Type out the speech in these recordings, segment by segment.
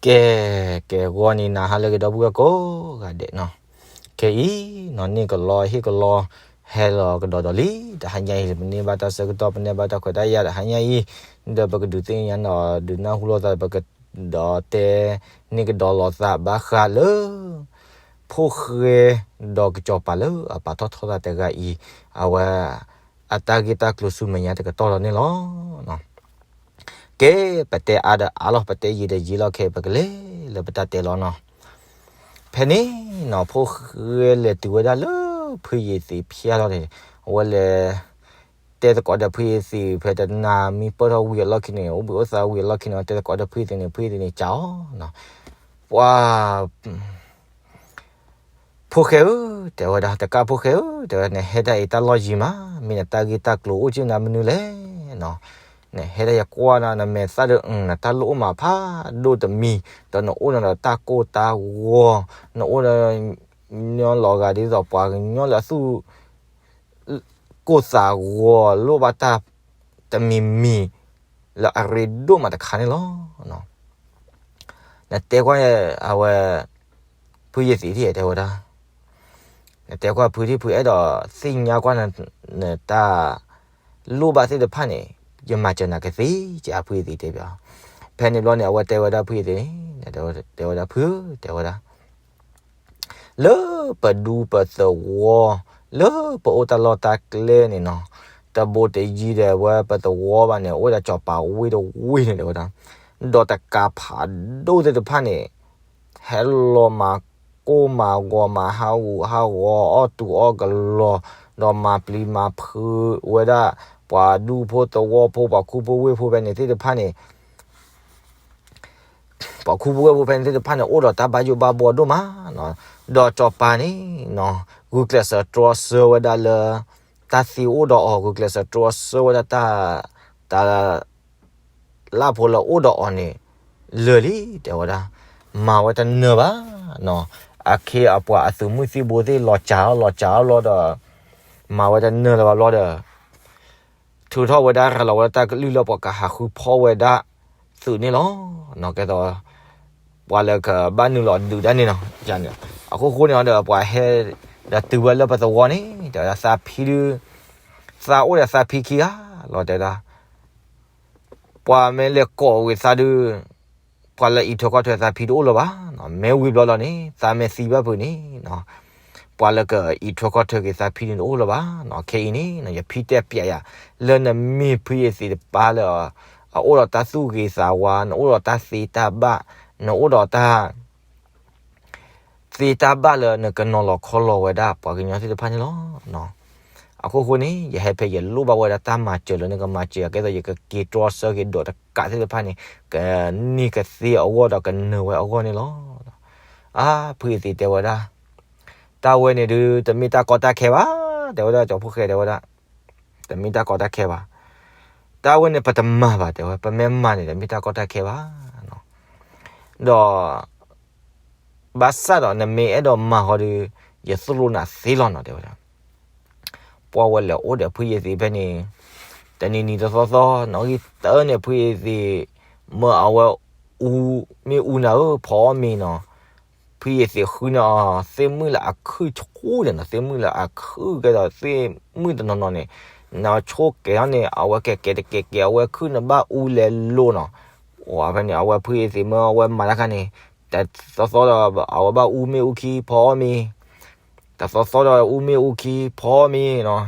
ကဲ, ကဲဂီၤန့ၣ် နၤဟါလၢအဂ့ၤ ဒီပုၢ်ဝဲၢ်ကိးဂၤဒဲးနီၤ. ခဲအံၤနီၤ န့ၣ်ကလီဟ့ၣ်ကလီ ဟဲလီၤကဒီးဒီးလံ. တဟါညါအံၤ ပန့ၢ်ဘၣ်တၢ်ဆၢကတီၢ် ပန့ၢ်ဘၣ်တၢ်ခွဲးတၢ်ယာ် တဟါညါအံၤ ဒီးပကဒုးသ့ၣ်ညါနီၤ ဒုးနၢ်ဟူလိာ်သး ပကဒီးတဲန့ၢ်ကဒီးလိာ်သးဘၣ်ဃးလၢ ဖိၣ်ဃဲဒီးကစီၤပၤလၢအပာ်ထီၣ်ထီသးတဂၤအံၤ အဝဲအတၢ်ဂ့ၢ်တၢ်ကျိၤဆူမဲာ်ညါတကတီၢ်လီၤန့ၣ်လီၤ. ကဲ, ပတဲအါဒီးအါလီၤ ပတဲယံာ်ဒီးယံာ်လီၤ ခဲအံၤ ပကလဲၤလၢပတၢ်တဲလီၤနီၤ. ဖဲန့ၣ်နီၤ ဖိၣ်ဃဲလဲၤတုၤဝဲဒၣ်လၢဖုယ့ၤသံးဖၠၣ်လီၤန့ၣ် အဝဲလဲၤ တဲသကိးဒီးဖုယ့ၤသံး ဖဲတနၤမံပၢၢ်ထီၣ်ဝံၤအလီၢ်ခံန့ၣ် အိၣ်ဘှံးအိၣ်သါဝံၤအလီၢ်ခံန့ၣ် တဲသကိးဒီးဖုယ့ၤသံးန့ၣ် ဖုယ့ၤသံးန့ၣ် ကးအီၤနီၤ. ပှၤ ဖိၣ်ဃဲဧၢ, တဲဝဲဒၣ်, တကးဖိၣ်ဃဲဧၢ, တဲဝဲ, နဟဲဒၣ်အံၤတၢ်လီၢ်ယံၤမး, မ့ၢ်နတၢ်ဂ့ၢ်တၢ်ကျိၤအိၣ်ကၠ့နၤမနုၤလဲၣ်နီၤ. နဟဲဒၣ်ယကွၢ်နၤ နမဲာ်သၣ်ဒီး နတၢ်လိၣ်အိၣ်မးဖးဒိၣ်တမံၤ, ဒီးနအိၣ်ဒီးတၢ်ကိၢ်တၢ်ဂီၤ, နအိၣ်ဒီး ညီလီၤဂာ်ဒ်သိးပှၤကညီလၢအသူၣ် ကိၢ်သးဂီၤ လိၣ်ဘၣ်တၢ်တမံၤမံၤ လၢအရ့ဒိၣ်မးတခါန့ၣ်လီၤ. နတဲကွၢ်အဝဲ ဖုယ့ၤသံး တဲဝဲဒၣ်, နတဲကွၢ်ဖုဒ်ဖုအဲၣ်ဒိးသ့ၣ်ညါကွၢ်နတၢ်လိၣ်ဘၣ်သ့ၣ်တဖၣ်န့ၣ် ယမၤစၢၤနၤကသ့က့ အဖုယ့ၤသံးတဲဘၣ်. ဖဲန့ၣ်ဘျီန့ၣ် အဝဲတဲဝဲဒၣ်ဖုယ့ၤသံးန့ၣ် တဲဝဲဒၣ်, ဖု, တဲဝဲဒၣ် လၢပဒူပသဝီ လၢပအိၣ်တၢ်လီၢ်တၢ်ကျဲန့ၣ်နီၤ, တဘိတယံၤဒီးဝဲပသဝီဘၣ်န့ၣ် အိၣ်ဝဲဒၣ်စီၤပၤဝ့ၢ်တဝ့ၢ်န့ၣ် တဲဝဲဒၣ်, ဒီးတကးဖးဒိၣ်သ့ၣ်တဖၣ်န့ၣ် ဟဲလီၤမၤကိၢ်မၤဂီၤ မၤဟးဂူာ်ဟးဂီၤ အီၣ်တူာ်အီၣ်ကလီၤ, ဒီးမၤပျံၤမၤဖုးဝဲဒၣ် ပှၤဒူဖိသဝီဖိ ပှၤခူဖိဝ့ၢ်ဖိဖဲန့ၣ်သ့ၣ်တဖၣ်န့ၣ် ပှၤခူဖိဝ့ၢ်ဖိဖဲန့ၣ်သ့ၣ်တဖၣ်န့ၣ် အိၣ်ဒီးတၢ်ဘၣ်ယိၣ်ဘၣ်ဘှီဒိၣ်မးနီၤ. ဒီးစီၤပၤန့ၣ်နီၤ ဂုာ်ကျဲးစၢးတြီဆၢဝဲဒၣ်လၢ တၢ်သ့အိၣ်ဒီးအီၤ, ဂုာ်ကျဲးစၢးတြီဆၢဝဲဒၣ်တၢ် တၢ် လၢဖိလၢအိၣ်ဒီးအီၤန့ၣ် လၢာ်လံ တဲဝဲဒၣ်, မၤဝဲတနၢၤဘၣ်နီၤ. အခ့အပှၤအသုးမုၢ်သံၣ်ဘိသ့ၣ် လီၤစၢ်အီၤလီၤစၢ်အီၤလီၤဒီး မၤဝဲတနၢၤလၢၤဘၣ်ဘျီဒီး ထုးထီၣ်ဝဲဒၣ် ရၤလီၤဝဲဒၣ်တၢ်ကလုၢ်လၢပှၤကဟးဃုဖီၣ်ဝဲဒၣ်သုးန့ၣ်လီၤ. ကဲသိး ပှၤလၢကဘၣ်နုာ်လီၤဒုးတၢ်န့ၣ်နီၤ. အဃိဃိန့ၣ်ဒီး ပှၤဟဲဒီးတုၤဝဲလၢပသဝီန့ၣ် တဲဝဲဒၣ် သးဖံဒုး သးအိၣ်ဒီးသးဖံခံဂၤလီၤ တဲဝဲဒၣ်. ပှၤမ့ၢ်လဲၤကိးဝံၤသးဒုး ပှၤလၢအံးထွဲကွၢ်ထွဲသးဖံတအိၣ်လၢၤဘၣ်. မ့ၢ်ဝံၤဘျီလီၤန့ၣ် သးမ့ၢ်သံဘၣ်ဖုးန့ၣ် ပှၤလၢကအံးထွဲကွၢ်ထွဲက့ၤသးဖံန့ၣ်တအိၣ်လၢၤဘၣ်. ခဲအံၤန့ၣ် ယဖံတဲပျးယၤ လၢနမ့ၢ်ဖုယ့ၤသံးတပၢ်လၢ အအိၣ်ဒီးတၢ်သူၣ်ဂ့ၤသးဝါ, နအိၣ်ဒီးတၢ်သ့တၢ်ဘၣ်, နအိၣ်ဒီးတၢ် သ့တၢ်ဘၣ်လၢနကနီၤလီၤခီလီၤဝဲဒၣ်ပှၤကညီသ့ၣ်တဖၣ်န့ၣ်လီၤ. အဃိဃိန့ၣ် ယဟဲဖဲယလိၣ်ဘၣ်ဝဲဒၣ်တၢ်မၤစၢၤလၢနကမၤစၢၤယၤ ကဲသိးယကက့ၤတြီဆၢက့ၤဒီးတကးသ့ၣ်တဖၣ်န့ၣ် ကန့ၢ်ကသ့အဂီၢ်ဒီးကနၢၤဝဲအဂီၢ်န့ၣ်လီၤ. အါ ဖုယ့ၤသံးတဲဝဲဒၣ်, တၢ်ဝဲန့ၣ်ဒုး တမ့ၢ်တၢ်ကီတၢ်ခဲဘၣ် တဲဝဲဒၣ်, ကၠီဖိၣ်ဃဲတဲဝဲဒၣ်, တမ့ၢ်တၢ်ကီတၢ်ခဲဘၣ်. တၢ်ဝဲန့ၣ်ပတမၤဘၣ် တဲဝဲ, ပမ့ၢ်မၤန့ၣ် တမ့ၢ်တၢ်ကီတၢ်ခဲဘၣ်. ဒီး ဘၣ်ဆၣ်ဒီးနမ့ၢ်အဲၣ်ဒိးမၤဃီဒီး ယသိၣ်လိနၤသ့လီၤနီၤ တဲဝဲဒၣ်. ပှၤဝဲလဲၤအိၣ်ဒီးဖုယ့ၤသံးဖဲန့ၣ် တနံၤနံၤတသီသီ နီၣ်ဂံၢ်တၢန့ၣ် ဖုယ့ၤသံး မၢအဝဲအူ မ့ၣ်အူနၤဧၢ ဖီအီၣ်မ့ၤနီၤ. ဖုယ့ၤသံးဃုန့ၢ်အီၤ သ့ၣ်မုၣ်လၢအခုၣ်ဆူၣ်န့ၣ်နီၤ, သ့ၣ်မုၣ်လၢအခုၣ်ကဲဒီးသ့ၣ်မုၣ်တနီၤနီၤန့ၣ် နဆိကဲၤထီၣ်န့ၣ် အဝဲကဲကဲတကဲကဲ အဝဲခုၣ်နဘၣ်အူလဲၤလိၤနီၤ. ပှၤဖဲန့ၣ် အဝဲဖုယ့ၤသံးမၢအဝဲမၤတၢ်ခါန့ၣ် တသီသီဒီး အဝဲဘၣ်အူမ့ၣ်အူခံဖီအီၣ်မ့ၤ တသီသီဒီးအူမ့ၣ်အူခံဖီအီၣ်မ့ၤနီၤ.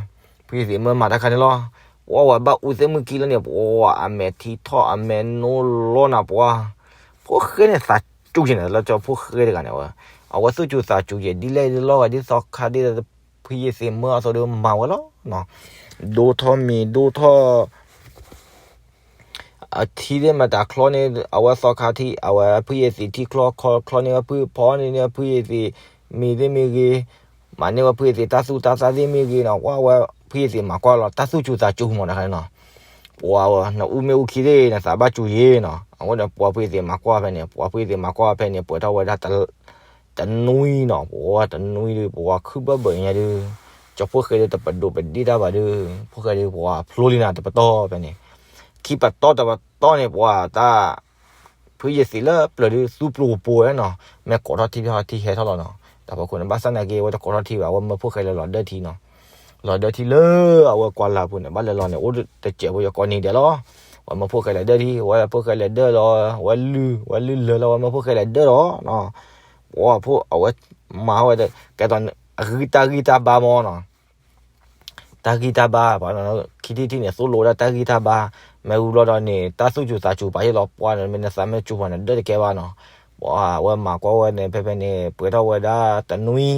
ဖုယ့ၤသံးမၢမၤတၢ်ခါန့ၣ်လီၤ. ပှၤဝဲဘၣ်အူသ့ၣ်မုၣ်ခံလီၤန့ၣ် ပှၤအမဲာ်ထံထီၣ်အမဲာ်နိလီၤနၤပှၤ. ဖိၣ်ဃဲန့ၣ်သးစူၤက့ၤန့ၣ် လၢကၠီဖိၣ်ဃဲတဂၤန့ၣ်ဝဲ အဝဲသူၣ်စူၤသးစူၤက့ၤ ဒ်လဲၣ်ဒ်လဲၣ်ဂ့ၤဒ်သီခါဒ် ဖုယ့ၤသံးမၢအသိးဒီးမၤဝဲလီၤ. ဒိၣ်ထီၣ်မ့ၤဒိၣ်ထီၣ် အထံသ့ၣ်မတၤချီန့ၣ် အဝဲသီခါထံ အဝဲဖုယ့ၤသံးထံချီခီချီန့ၢ်ဝဲဖုဖီန့ၢ်န့ၢ်ဖုယ့ၤသံးမ့ၤသ့ၣ်မ့ၢ်ဂ့ၤ, မၤန့ၢ်ဝဲဖုယ့ၤသံးတၢ်သူၣ်တၢ်သၣ်သ့ၣ်မ့ၢ်ဂ့ၤနီၤ, ကွၢ်ဝဲဖုယ့ၤသံးမၤကွၢ်လီၤ တၢ်သူၣ်စူၤသးစူၤမးတခါန့ၣ်နီၤ. ပှၤဝဲ နအူမ့ၣ်အူခံသ့ၣ် နသးဘၣ်စူၤယ့ၤနီၤ, အဃိန့ၣ် ပှၤဖုယ့ၤသံးမၤကွၢ်ဖဲန့ၣ် ပှၤဖုယ့ၤသံးမၤကွၢ်ဖဲန့ၣ် ပှဲၤထီၣ်ဝဲဒၣ် တနွံနီၤ, ပှၤတနွံဒီး ပှၤခုၣ်ဘၢဘၢညါဒီး ကၠီဖိၣ်ဃဲဒီးတပဒိးပဒ့ၣ်တၢ်ဘၣ်ဒီး ဖိၣ်ဃဲဒီးပှၤဖျိလံနၤတပတီၢ်ဖဲန့ၣ်, ခံပတီၢ်တပတီၢ်န့ၣ် ပှၤတၢ် ဖုယသံးလၢပျၢၤဒုးသူပျိပူၤဝဲနီၤ, မ့ၢ်ကိးထီၣ်ထံဖဲထီၣ်ထံဟဲထီၣ်လီၤနီၤ. တၢ်ဖီခိၣ်န့ၣ် ဘၣ်ဆၣ်နာ်က့ အဝဲတကိးထီၣ်ထံဘၣ်, အဝဲမၢဖိၣ်ဃဲလၢလီၤဒၢထံနီၤ. လီၤဒၢထံလၢအဝဲကွၢ်လၢ်ပူၤန့ၣ် ဘၣ်လဲၤလီၤန့ၣ် အိၣ်တစဲးဖိယကိးနံၤဒဲးလီၤ. ဝဲမၢဖိၣ်ဃဲလဲၤဒၢထံ, ဝဲဖိၣ်ဃဲလဲၤဒၢလီၤ, ဝဲလုၢ်, ဝဲလုၢ်လၢာ်လီၤ, ဝဲမၢဖိၣ်ဃဲလဲၤဒၢလီၤနီၤ. ပှၤဖိအဝဲမၤဝဲ ကဲသိးအဂံၢ်တၢ်ဂံၢ်တၢ်ဘါမၢနီၤ. တၢ်ဂံၢ်တၢ်ဘါ, ပှၤခံထံၣ်ထံၣ်န့ၣ် သိၣ်လိဝဲဒၣ်တၢ်ဂံၢ်တၢ်ဘါ, မ့ၢ်ဝံၤဘျီဒီးန့ၣ် တၢ်သူၣ်စူၤသးစူၤပာ်ယ့ၢ်လီၤပှၤန့ၣ် မ့ၢ်နသးမ့ၢ်စူၤပှၤန့ၣ် ဒၢတကဲဘၣ်နီၤ. ပှၤအဝဲမၤကွၢ်ဝဲန့ၣ် ဖဲဖဲန့ၣ် ပှဲၤထီၣ်ဝဲဒၣ်တနွံ,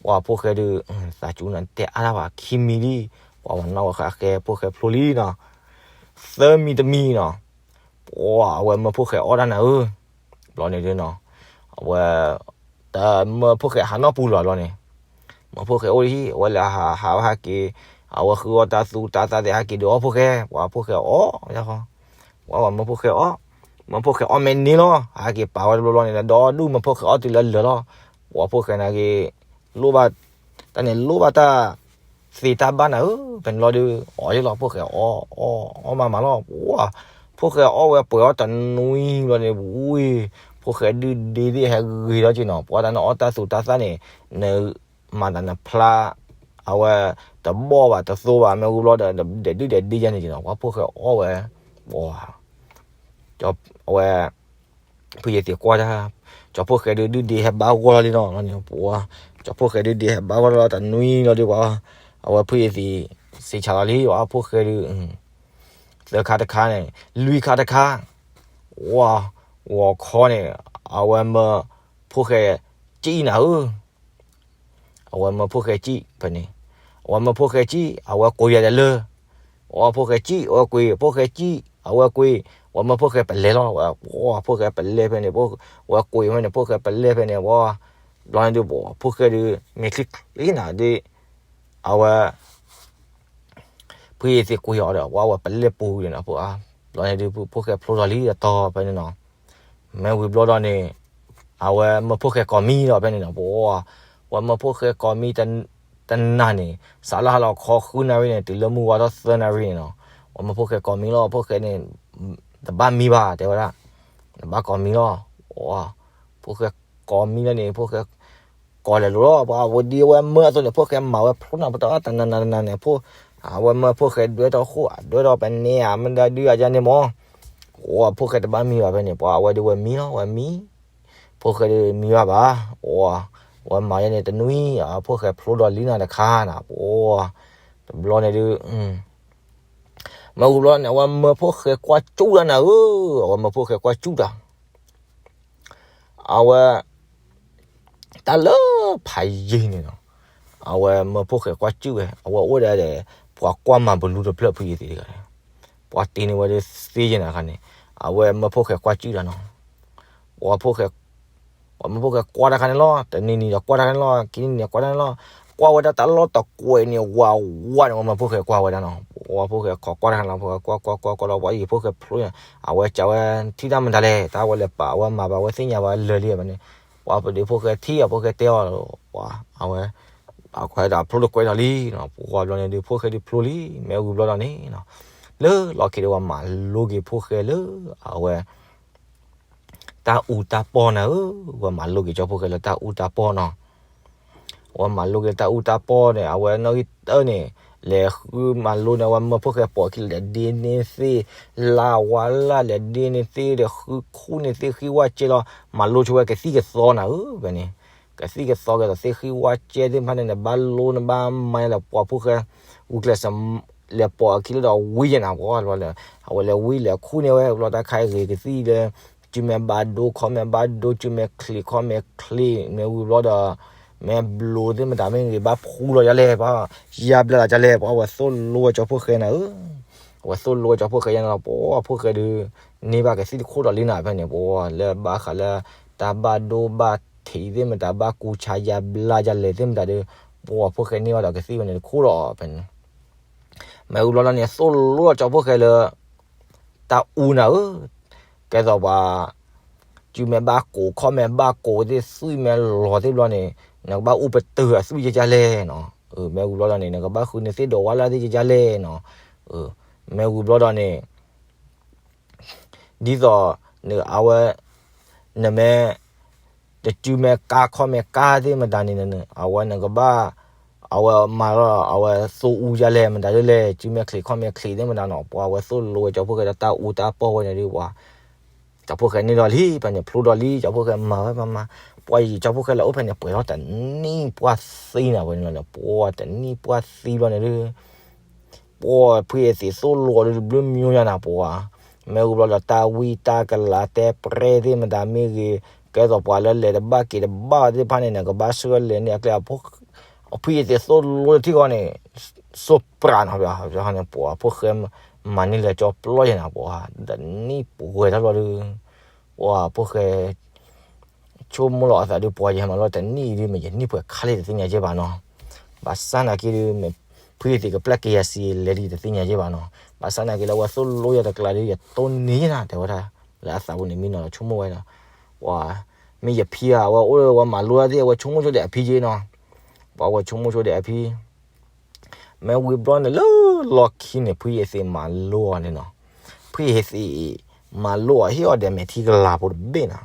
ပှၤဖိၣ်ဃဲဒုး သးစူၤန့ၣ်တဲအါတၢ်ဘၣ် ခံမံၤလံ, ပှၤဝဲနီၣ်ဝဲဃာ်ဃဲ ဖိၣ်ဃဲဖျိလံနီၤ. သၢမံၤတမံၤနီၤ, ပှၤအဝဲမၢဖိၣ်ဃဲအီၣ်တၢ်နၤဧၢ, ဘျီန့ၣ်ဒုးနီၤ, အဝဲ တၢ်မၢဖိၣ်ဃဲဟးနီၣ်ပူၤလီၤဘျီန့ၣ်, မၢဖိၣ်ဃဲအိၣ်လံဟံၣ် အဝဲလဲၤဟးဟးဝဲဟဲက့ၤ, အဝဲဃုအီၣ်တၢ်သူတၢ်သၣ်သ့ၣ် ဟဲက့ၤဒုးအီၣ်ဖိၣ်ဃဲ, ပှၤဖိၣ်ဃဲအီၣ်, ပှၤမၢဖိၣ်ဃဲအီၣ်, မၢဖိၣ်ဃဲအီၣ်မ့ၢ်န့ၢ်လီၤ, ဟဲက့ၤပာ်ဝဲတဘျီဘျီန့ၣ် ဒီဒူၣ်မၢဖိၣ်ဃဲအီၣ်တုၤလၢလၢာ်လီၤ, ပှၤဖိၣ်ဃဲနာ်က့ၤ လိၣ်ဘၣ် တၢ်န့ၣ်လိၣ်ဘၣ်တၢ်သ့တၢ်ဘၣ်နၤဧၢ, ဖဲန့ၣ်လီၤဒုး အီၣ်ယ့ၢ်လီၤ ဖိၣ်ဃဲအီၣ်, အီၣ်, အီၣ်မးမးလီၤ, ပှၤ ဖိၣ်ဃဲအီၣ်ဝဲပှဲၤအီၣ်တနွံဘျီန့ၣ် ဝံၤ ဖိၣ်ဃဲဒုၣ်ဒ့သ့ၣ်ဟဲဂ့ၤထီၣ်က့ၤနီၤ, ပှၤတၢ်န့ၣ်အီၣ်တၢ်သူတၢ်သၣ်န့ၣ် နမၤသးနဖျါ အဝဲ တဘီၣ်ဘၣ်တသိဘၣ် မ့ၢ်ဝံၤဘျီဒီး ဒဲးဒုၣ်ဒဲးဒ့ယါန့ၣ်က့ၤနီၤ, ပှၤဖိၣ်ဃဲအီၣ်ဝဲ, ပှၤ အဝဲ ဖုယသံးကွၢ်တၢ်, ကၠီဖိၣ်ဃဲဒုးဒုၣ်ဒ့ဟဲဘါဂီၢ်လီၤလံနီၤ, ပှၤ ကၠီဖိၣ်ဃဲဒုးဒ့ဟဲဘါဂီၢ်လီၤတနွံလီၤဒုး ပှၤ အဝဲဖုယသံး စံးဆၢလီၤလံ ပှၤဖိၣ်ဃဲဒုး သၢခါတခါန့ၣ် လွံၢ်ခါတခါ, ဝၤ ဂီၤခီန့ၣ် အဝဲမၢဖိၣ်ဃဲကံၣ်နၤဧၢ, အဝဲမၢဖိၣ်ဃဲကံၣ်ဖဲန့ၣ်, အဝဲမၢဖိၣ်ဃဲကံၣ် အဝဲကွံာ်ယၤဒီးလၢ အဝဲဖိၣ်ဃဲကံၣ် အဝဲကွံာ် ဖိၣ်ဃဲကံၣ် အဝဲကွံာ်, အဝဲမၢဖိၣ်ဃဲပလဲလီၤ, ဝဲဖိၣ်ဃဲပလဲဖဲန့ၣ်, ဝဲကွံာ်ဖဲန့ၣ် ဖိၣ်ဃဲပလဲဖဲန့ၣ်, ဝဲ ဘျီန့ၣ်ဒုး ဖိၣ်ဃဲဒုး မ့ၢ်ချံချံနၤဒုး အဝဲ ဖုယသံးကွံာ်အီၤဒီး ပှၤဝဲပလဲပူၤန့ၣ်နီၤ, ဘျီန့ၣ်ဒုး ဖိၣ်ဃဲဖျိထီၣ်လံအတီၤဖဲန့ၣ်နီၤ, မ့ၢ်ဝံၤဘျီဒီးန့ၣ် အဝဲမၢဖိၣ်ဃဲကိးမံလီၤဖဲန့ၣ်နီၤ, ပှၤ ဝဲမၢဖိၣ်ဃဲကိးမံ တနၤန့ၣ် စးလၢဟါလီၤခီဃုနၣ်ရံၣ်န့ၣ် တုၤလၢမုၢ်ဝါထီၣ်သၢနၣ်ရံၣ်န့ၣ်နီၤ, ဝဲမၢဖိၣ်ဃဲကိးမံလီၤ, ဖိၣ်ဃဲန့ၣ် တဘၣ်မံဘၣ် တဲဝဲဒၣ်, တဘၣ်ကိးမံလီၤ, ဖိၣ်ဃဲကိးမံလီၤန့ၣ် ဖိၣ်ဃဲ ကိးလဲၤလိၤလီၤ, ပှၤဝဲဒ်အဝဲမၢအသိးန့ၣ် ဖိၣ်ဃဲမၤဝဲဖျိနၤ ပတၢ်တနၤနၤနၤန့ၣ် အဝဲမၢဖိၣ်ဃဲဒွဲထီၣ်ဃိၣ် ဒွဲထီၣ်ပနဲ မ့ၢ်ဒၣ်ဒုးအယါန့ၣ်မၢ်, ပှၤဖိၣ်ဃဲတဘၣ်မံဘၣ်ဖဲန့ၣ် ပှၤအဝဲဒုးဝဲမံလီၤ ဝဲမံ ဖိၣ်ဃဲဒုးမံဘၣ်ဘၣ်, ဝဲမၤယဲန့ၣ်တနွံ ဖိၣ်ဃဲဖျိဒီးလံနၤတခါနၤ, ပှၤ တဘျီန့ၣ်ဒုး မ့ၢ်ဝံၤဘျီန့ၣ် အဝဲမၢဖိၣ်ဃဲကွၢ်စူၣ်တၢ်နၤဧၢ, အဝဲမၢဖိၣ်ဃဲကွၢ်စူၣ်တၢ် အဝဲ တၢ်လၢဖးယံၤန့ၣ်နီၤ, အဝဲမၢဖိၣ်ဃဲကွၢ်စူၣ်ဝဲ အဝဲအိၣ်ဒၣ်ဒီး ပှၤကွၢ်မၤဘလူတဖျၢၣ်ဖုယသံးတဂၤန့ၣ်, ပှၤတ့န့ၢ်ဝဲဒၣ်သ့ယဲၢ်နၤတခါန့ၣ်, အဝဲမၢဖိၣ်ဃဲကွၢ်စူၣ်တၢ်နီၤ, ပှၤဖိၣ်ဃဲ ပှၤမၢဖိၣ်ဃဲကွၢ်တၢ်ခါန့ၣ်လီၤ, တနံၤနံၤဒီးကွၢ်တၢ်ခါန့ၣ်လီၤ, ခံနံၤနံၤဒီးကွၢ်တၢ်န့ၣ်လီၤ, ကွၢ်ဝဲဒၣ်တၢ်လီၢ်တကွဲးန့ၣ် ဝးဝးန့ၣ် ပှၤမၢဖိၣ်ဃဲကွၢ်ဝဲဒၣ်နီၤ, ပှၤဖိၣ်ဃဲခိးကွၢ်တၢ်ခါန့ၣ်လီၤ, ဖိၣ်ဃဲကွၢ်ကွၢ်ကွၢ်ကွၢ်လီၤ ပှၤယံၤဖိၣ်ဃဲဖျိန့ၣ် အဝဲကးဝဲထံၣ်တၢ်မတၤလဲၣ်, တၢ်ဝဲလဲၤပာ် အဝဲမၤဘၣ် အဝဲသ့ၣ်ညါဘၣ်လၢာ်လံဘၣ်န့ၣ်, ပှၤပဒုးဖိၣ်ဃဲထံၣ်အဖိၣ်ဃဲတဲအီၤ, ပှၤ အဝဲ အခွဲးဒၣ်ဖျိတကွဲးထီၣ်လံနီၤ, ပှၤဘျီန့ၣ်ဒုး ဖိၣ်ဃဲဒုးဖျိလံ, မ့ၢ်ဝံၤဘျီဒီးန့ၣ်နီၤ, လၢလီၢ်ခံဒီး ပှၤမၤလိက့ၤဖိၣ်ဃဲလၢ အဝဲ တၢ်အူတၢ်ပီၢ်နၤဧၢ, ပှၤမၤလိက့ၤကၠီဖိၣ်ဃဲလၢတၢ်အူတၢ်ပီၢ်နီၤ, ပှၤမၤလိက့ၤတၢ်အူတၢ်ပီၢ်န့ၣ် အဝဲနီၣ်ဂံၢ်တၢန့ၣ် လဲၤဃုမၤလိန့ၣ် အဝဲမၢဖိၣ်ဃဲပိာ်ခံလဲၤဒ့န့ၢ်သ့ၣ်, လၢဝါလၢ်လဲၤဒ့န့ၢ်သ့ၣ်ဒီး ဃုခူၣ်န့ၢ်သ့ၣ်ဃံဝၣ်ကဲလီၤ, မၤလိဆိဝဲကသံၣ်ကသီနၤဧၢ, ဖဲန့ၣ် ကသံၣ်ကသီကဲသိးသ့ၣ်ဃံဝၣ်ကဲသ့ၣ်တဖၣ်န့ၣ် နဘၣ်လိနဘၣ်မၤလၢပှၤဖိၣ်ဃဲ ဂုာ်ကျဲးစၢး လဲၤပိာ်အခံလၢဒီးဝံယဲၢ်နၤ ပှၤဘျီလၢ အဝဲလဲၤဝံလဲၤခူၣ်န့ၢ်ဝဲ ဘျီတၢ်ခါအံၤဂ့ၤကသံၣ်လၢ စုမဲာ်ဘၣ်ဒိ ခီၣ်မဲာ်ဘၣ်ဒိ စုမဲာ်ချံး ခီၣ်မဲာ်ချံး မ့ၢ်ဝံၤဘျီဒီး မ့ၢ်ဘျိးသ့ၣ်မတၤမ့ၢ်ဂ့ၤ ဘၣ်ဖှူလီၤဒ်လဲၣ် ပှၤ ယါဘျါလီၤဒ်လဲၣ် ပှၤ အဝဲသိၣ်လိဝဲကၠီဖိၣ်ဃဲနၤဧၢ, အဝဲသိၣ်လိဝဲကၠီဖိၣ်ဃဲယါန့ၣ်လီၤ ပှၤဖိၣ်ဃဲဒုး န့ၢ်ဘၣ်ကသံၣ်တခိၣ်ဒီးလံနၤဖဲန့ၣ် ပှၤလၢဘၣ်ဃးလၢ တၢ်ဘၣ်ဒိဘၣ်ထံးသ့ၣ်မတၤ ဘၣ်ကူဆါယါဘျါယါလဲၣ်သ့ၣ်မတၤဒီး ပှၤဖိၣ်ဃဲန့ၢ်ဘၣ်ဒီးကသံၣ်ဝဲန့ၣ်တခိၣ်ဒီးဖဲန့ၣ် မ့ၢ်ဝံၤဘျီလီၤန့ၣ် သိၣ်လိကၠီဖိၣ်ဃဲလၢ တၢ်အူနၤဧၢ, ကဲသိးပှၤ စုမဲာ်ဘၣ်ကိး ခီၣ်မဲာ်ဘၣ်ကိးသ့ၣ် သွံၣ်မဲာ်လီၤသ့ၣ်ဘျီန့ၣ် နကဘၣ်အူပတုာ်အသွံၣ်ကကလဲၣ်နီၤ, မ့ၢ်ဝံၤဘျီလီၤန့ၣ် နကဘၣ်ဃုန့ၢ်သ့ၣ်ဒိးဝါလၢ်သ့ၣ်ကကလဲၣ်နီၤ, မ့ၢ်ဝံၤဘျီလီၤန့ၣ် ဒ်သိး အဝဲ နမ့ၢ် တစုမဲာ်ကါခီၣ်မဲာ်ကါသ့ၣ်မတၤန့ၣ် အဝဲနကဘၣ် အဝဲမၤလီၤ အဝဲသိအူယါလဲၣ်မတၤဒ်လဲၣ် စုမဲာ်ချံးခီၣ်မဲာ်ချံးသ့ၣ်မတၤနီၤ ပှၤအဝဲသိၣ်လိဝဲကၠီဖိၣ်ဃဲဒီးတၢ်အူတၢ်ပီၢ်ဝဲန့ၣ်ဒုး ပှၤ ကၠီဖိၣ်ဃဲန့ၣ်ဒီးလံ ဖဲန့ၣ်ဖျိဒီးလံ ကၠီဖိၣ်ဃဲမၤဝဲမၤမၤ ပှၤယံာ်ကၠီဖိၣ်ဃဲလၢအိၣ်ဖဲန့ၣ် ပှဲၤထီၣ်တနံၣ်ပှၢ်သံနၤဝဲန့ၣ်လီၤ ပှၤတနံၣ်ပှၢ်သံဘျီန့ၣ်ဒုး ပှၤဖုယသံးသိၣ်လိအီၤဒုးတဘျုးမံၤညါနၤပှၤဧါ, မ့ၢ်ဝံၤဘျီဒီးတၢ်ဝံတၢ်ကလၤတဲပြဲသ့ၣ်မတၤမ့ၢ်ဂ့ၤ, ကဲသိးပှၤလၢလဲၤတဘၣ်က့ၤတဘၣ်သ့ၣ်တဖၣ်န့ၣ် နကဘၣ်ဆှၢလဲၤန့ၣ်အကျဲ, အဖုယသံးသိၣ်လိတထံၣ်ဃီန့ၣ်, စိးပြးနီၤ, န့ၣ်ပှၤဖိၣ်ဃဲမၤန့ၢ်လၢကၠီပျီယဲနၤပှၤဧါ, တနံၣ်ပှဲၤထီၣ်ဘျီဒုး, ပှၤဖိၣ်ဃဲ ဆိကမိၣ်လီၤအသးဒုး ပှၤယဟဲမၤလိတနံၣ်အံၤဒုး မ့ၢ်ယနံၣ်ပှဲၤခါလံတသ့ၣ်ညါယဲဘၣ်နီၤ, ဘၣ်ဆၣ်နာ်က့ဒုး မ့ၢ်ဖုယသံးကပျဲက့ၤယၤစံးလဲၤဒ်တသ့ၣ်ညါယဲဘၣ်နီၤ, ဘၣ်ဆၣ်နာ်က့လၢအဝဲသိၣ်လိယၤတကျါဒုး ယတိၢ်န့ၢ်ယဲနၤ တဲဝဲဒၣ်, လၢအသးပူၤန့ၣ်မံနီၤလီၤဆိကမိၣ်ဝဲဒီး, ပှၤ မ့ၢ်ယဖံဧါ အဝဲအိၣ်လၢဝဲမၤလိတၢ်သ့ၣ် အဝဲဆိကမိၣ်ဆိဒီးအဖံက့နီၤ, ပှၤဝဲဆိကမိၣ်ဆိဒီးအဖံ မ့ၢ်ဝံၤဘျီန့ၣ်လၢလီၢ်ခံန့ၣ် ဖုယသံးမၤလိအီၤန့ၣ်နီၤ, ဖုယသံး မၤလိအီၤဟ့ၣ်အီၤဒီးမဲာ်ထံကလၤဖိတဘ့ၣ်နီၤ,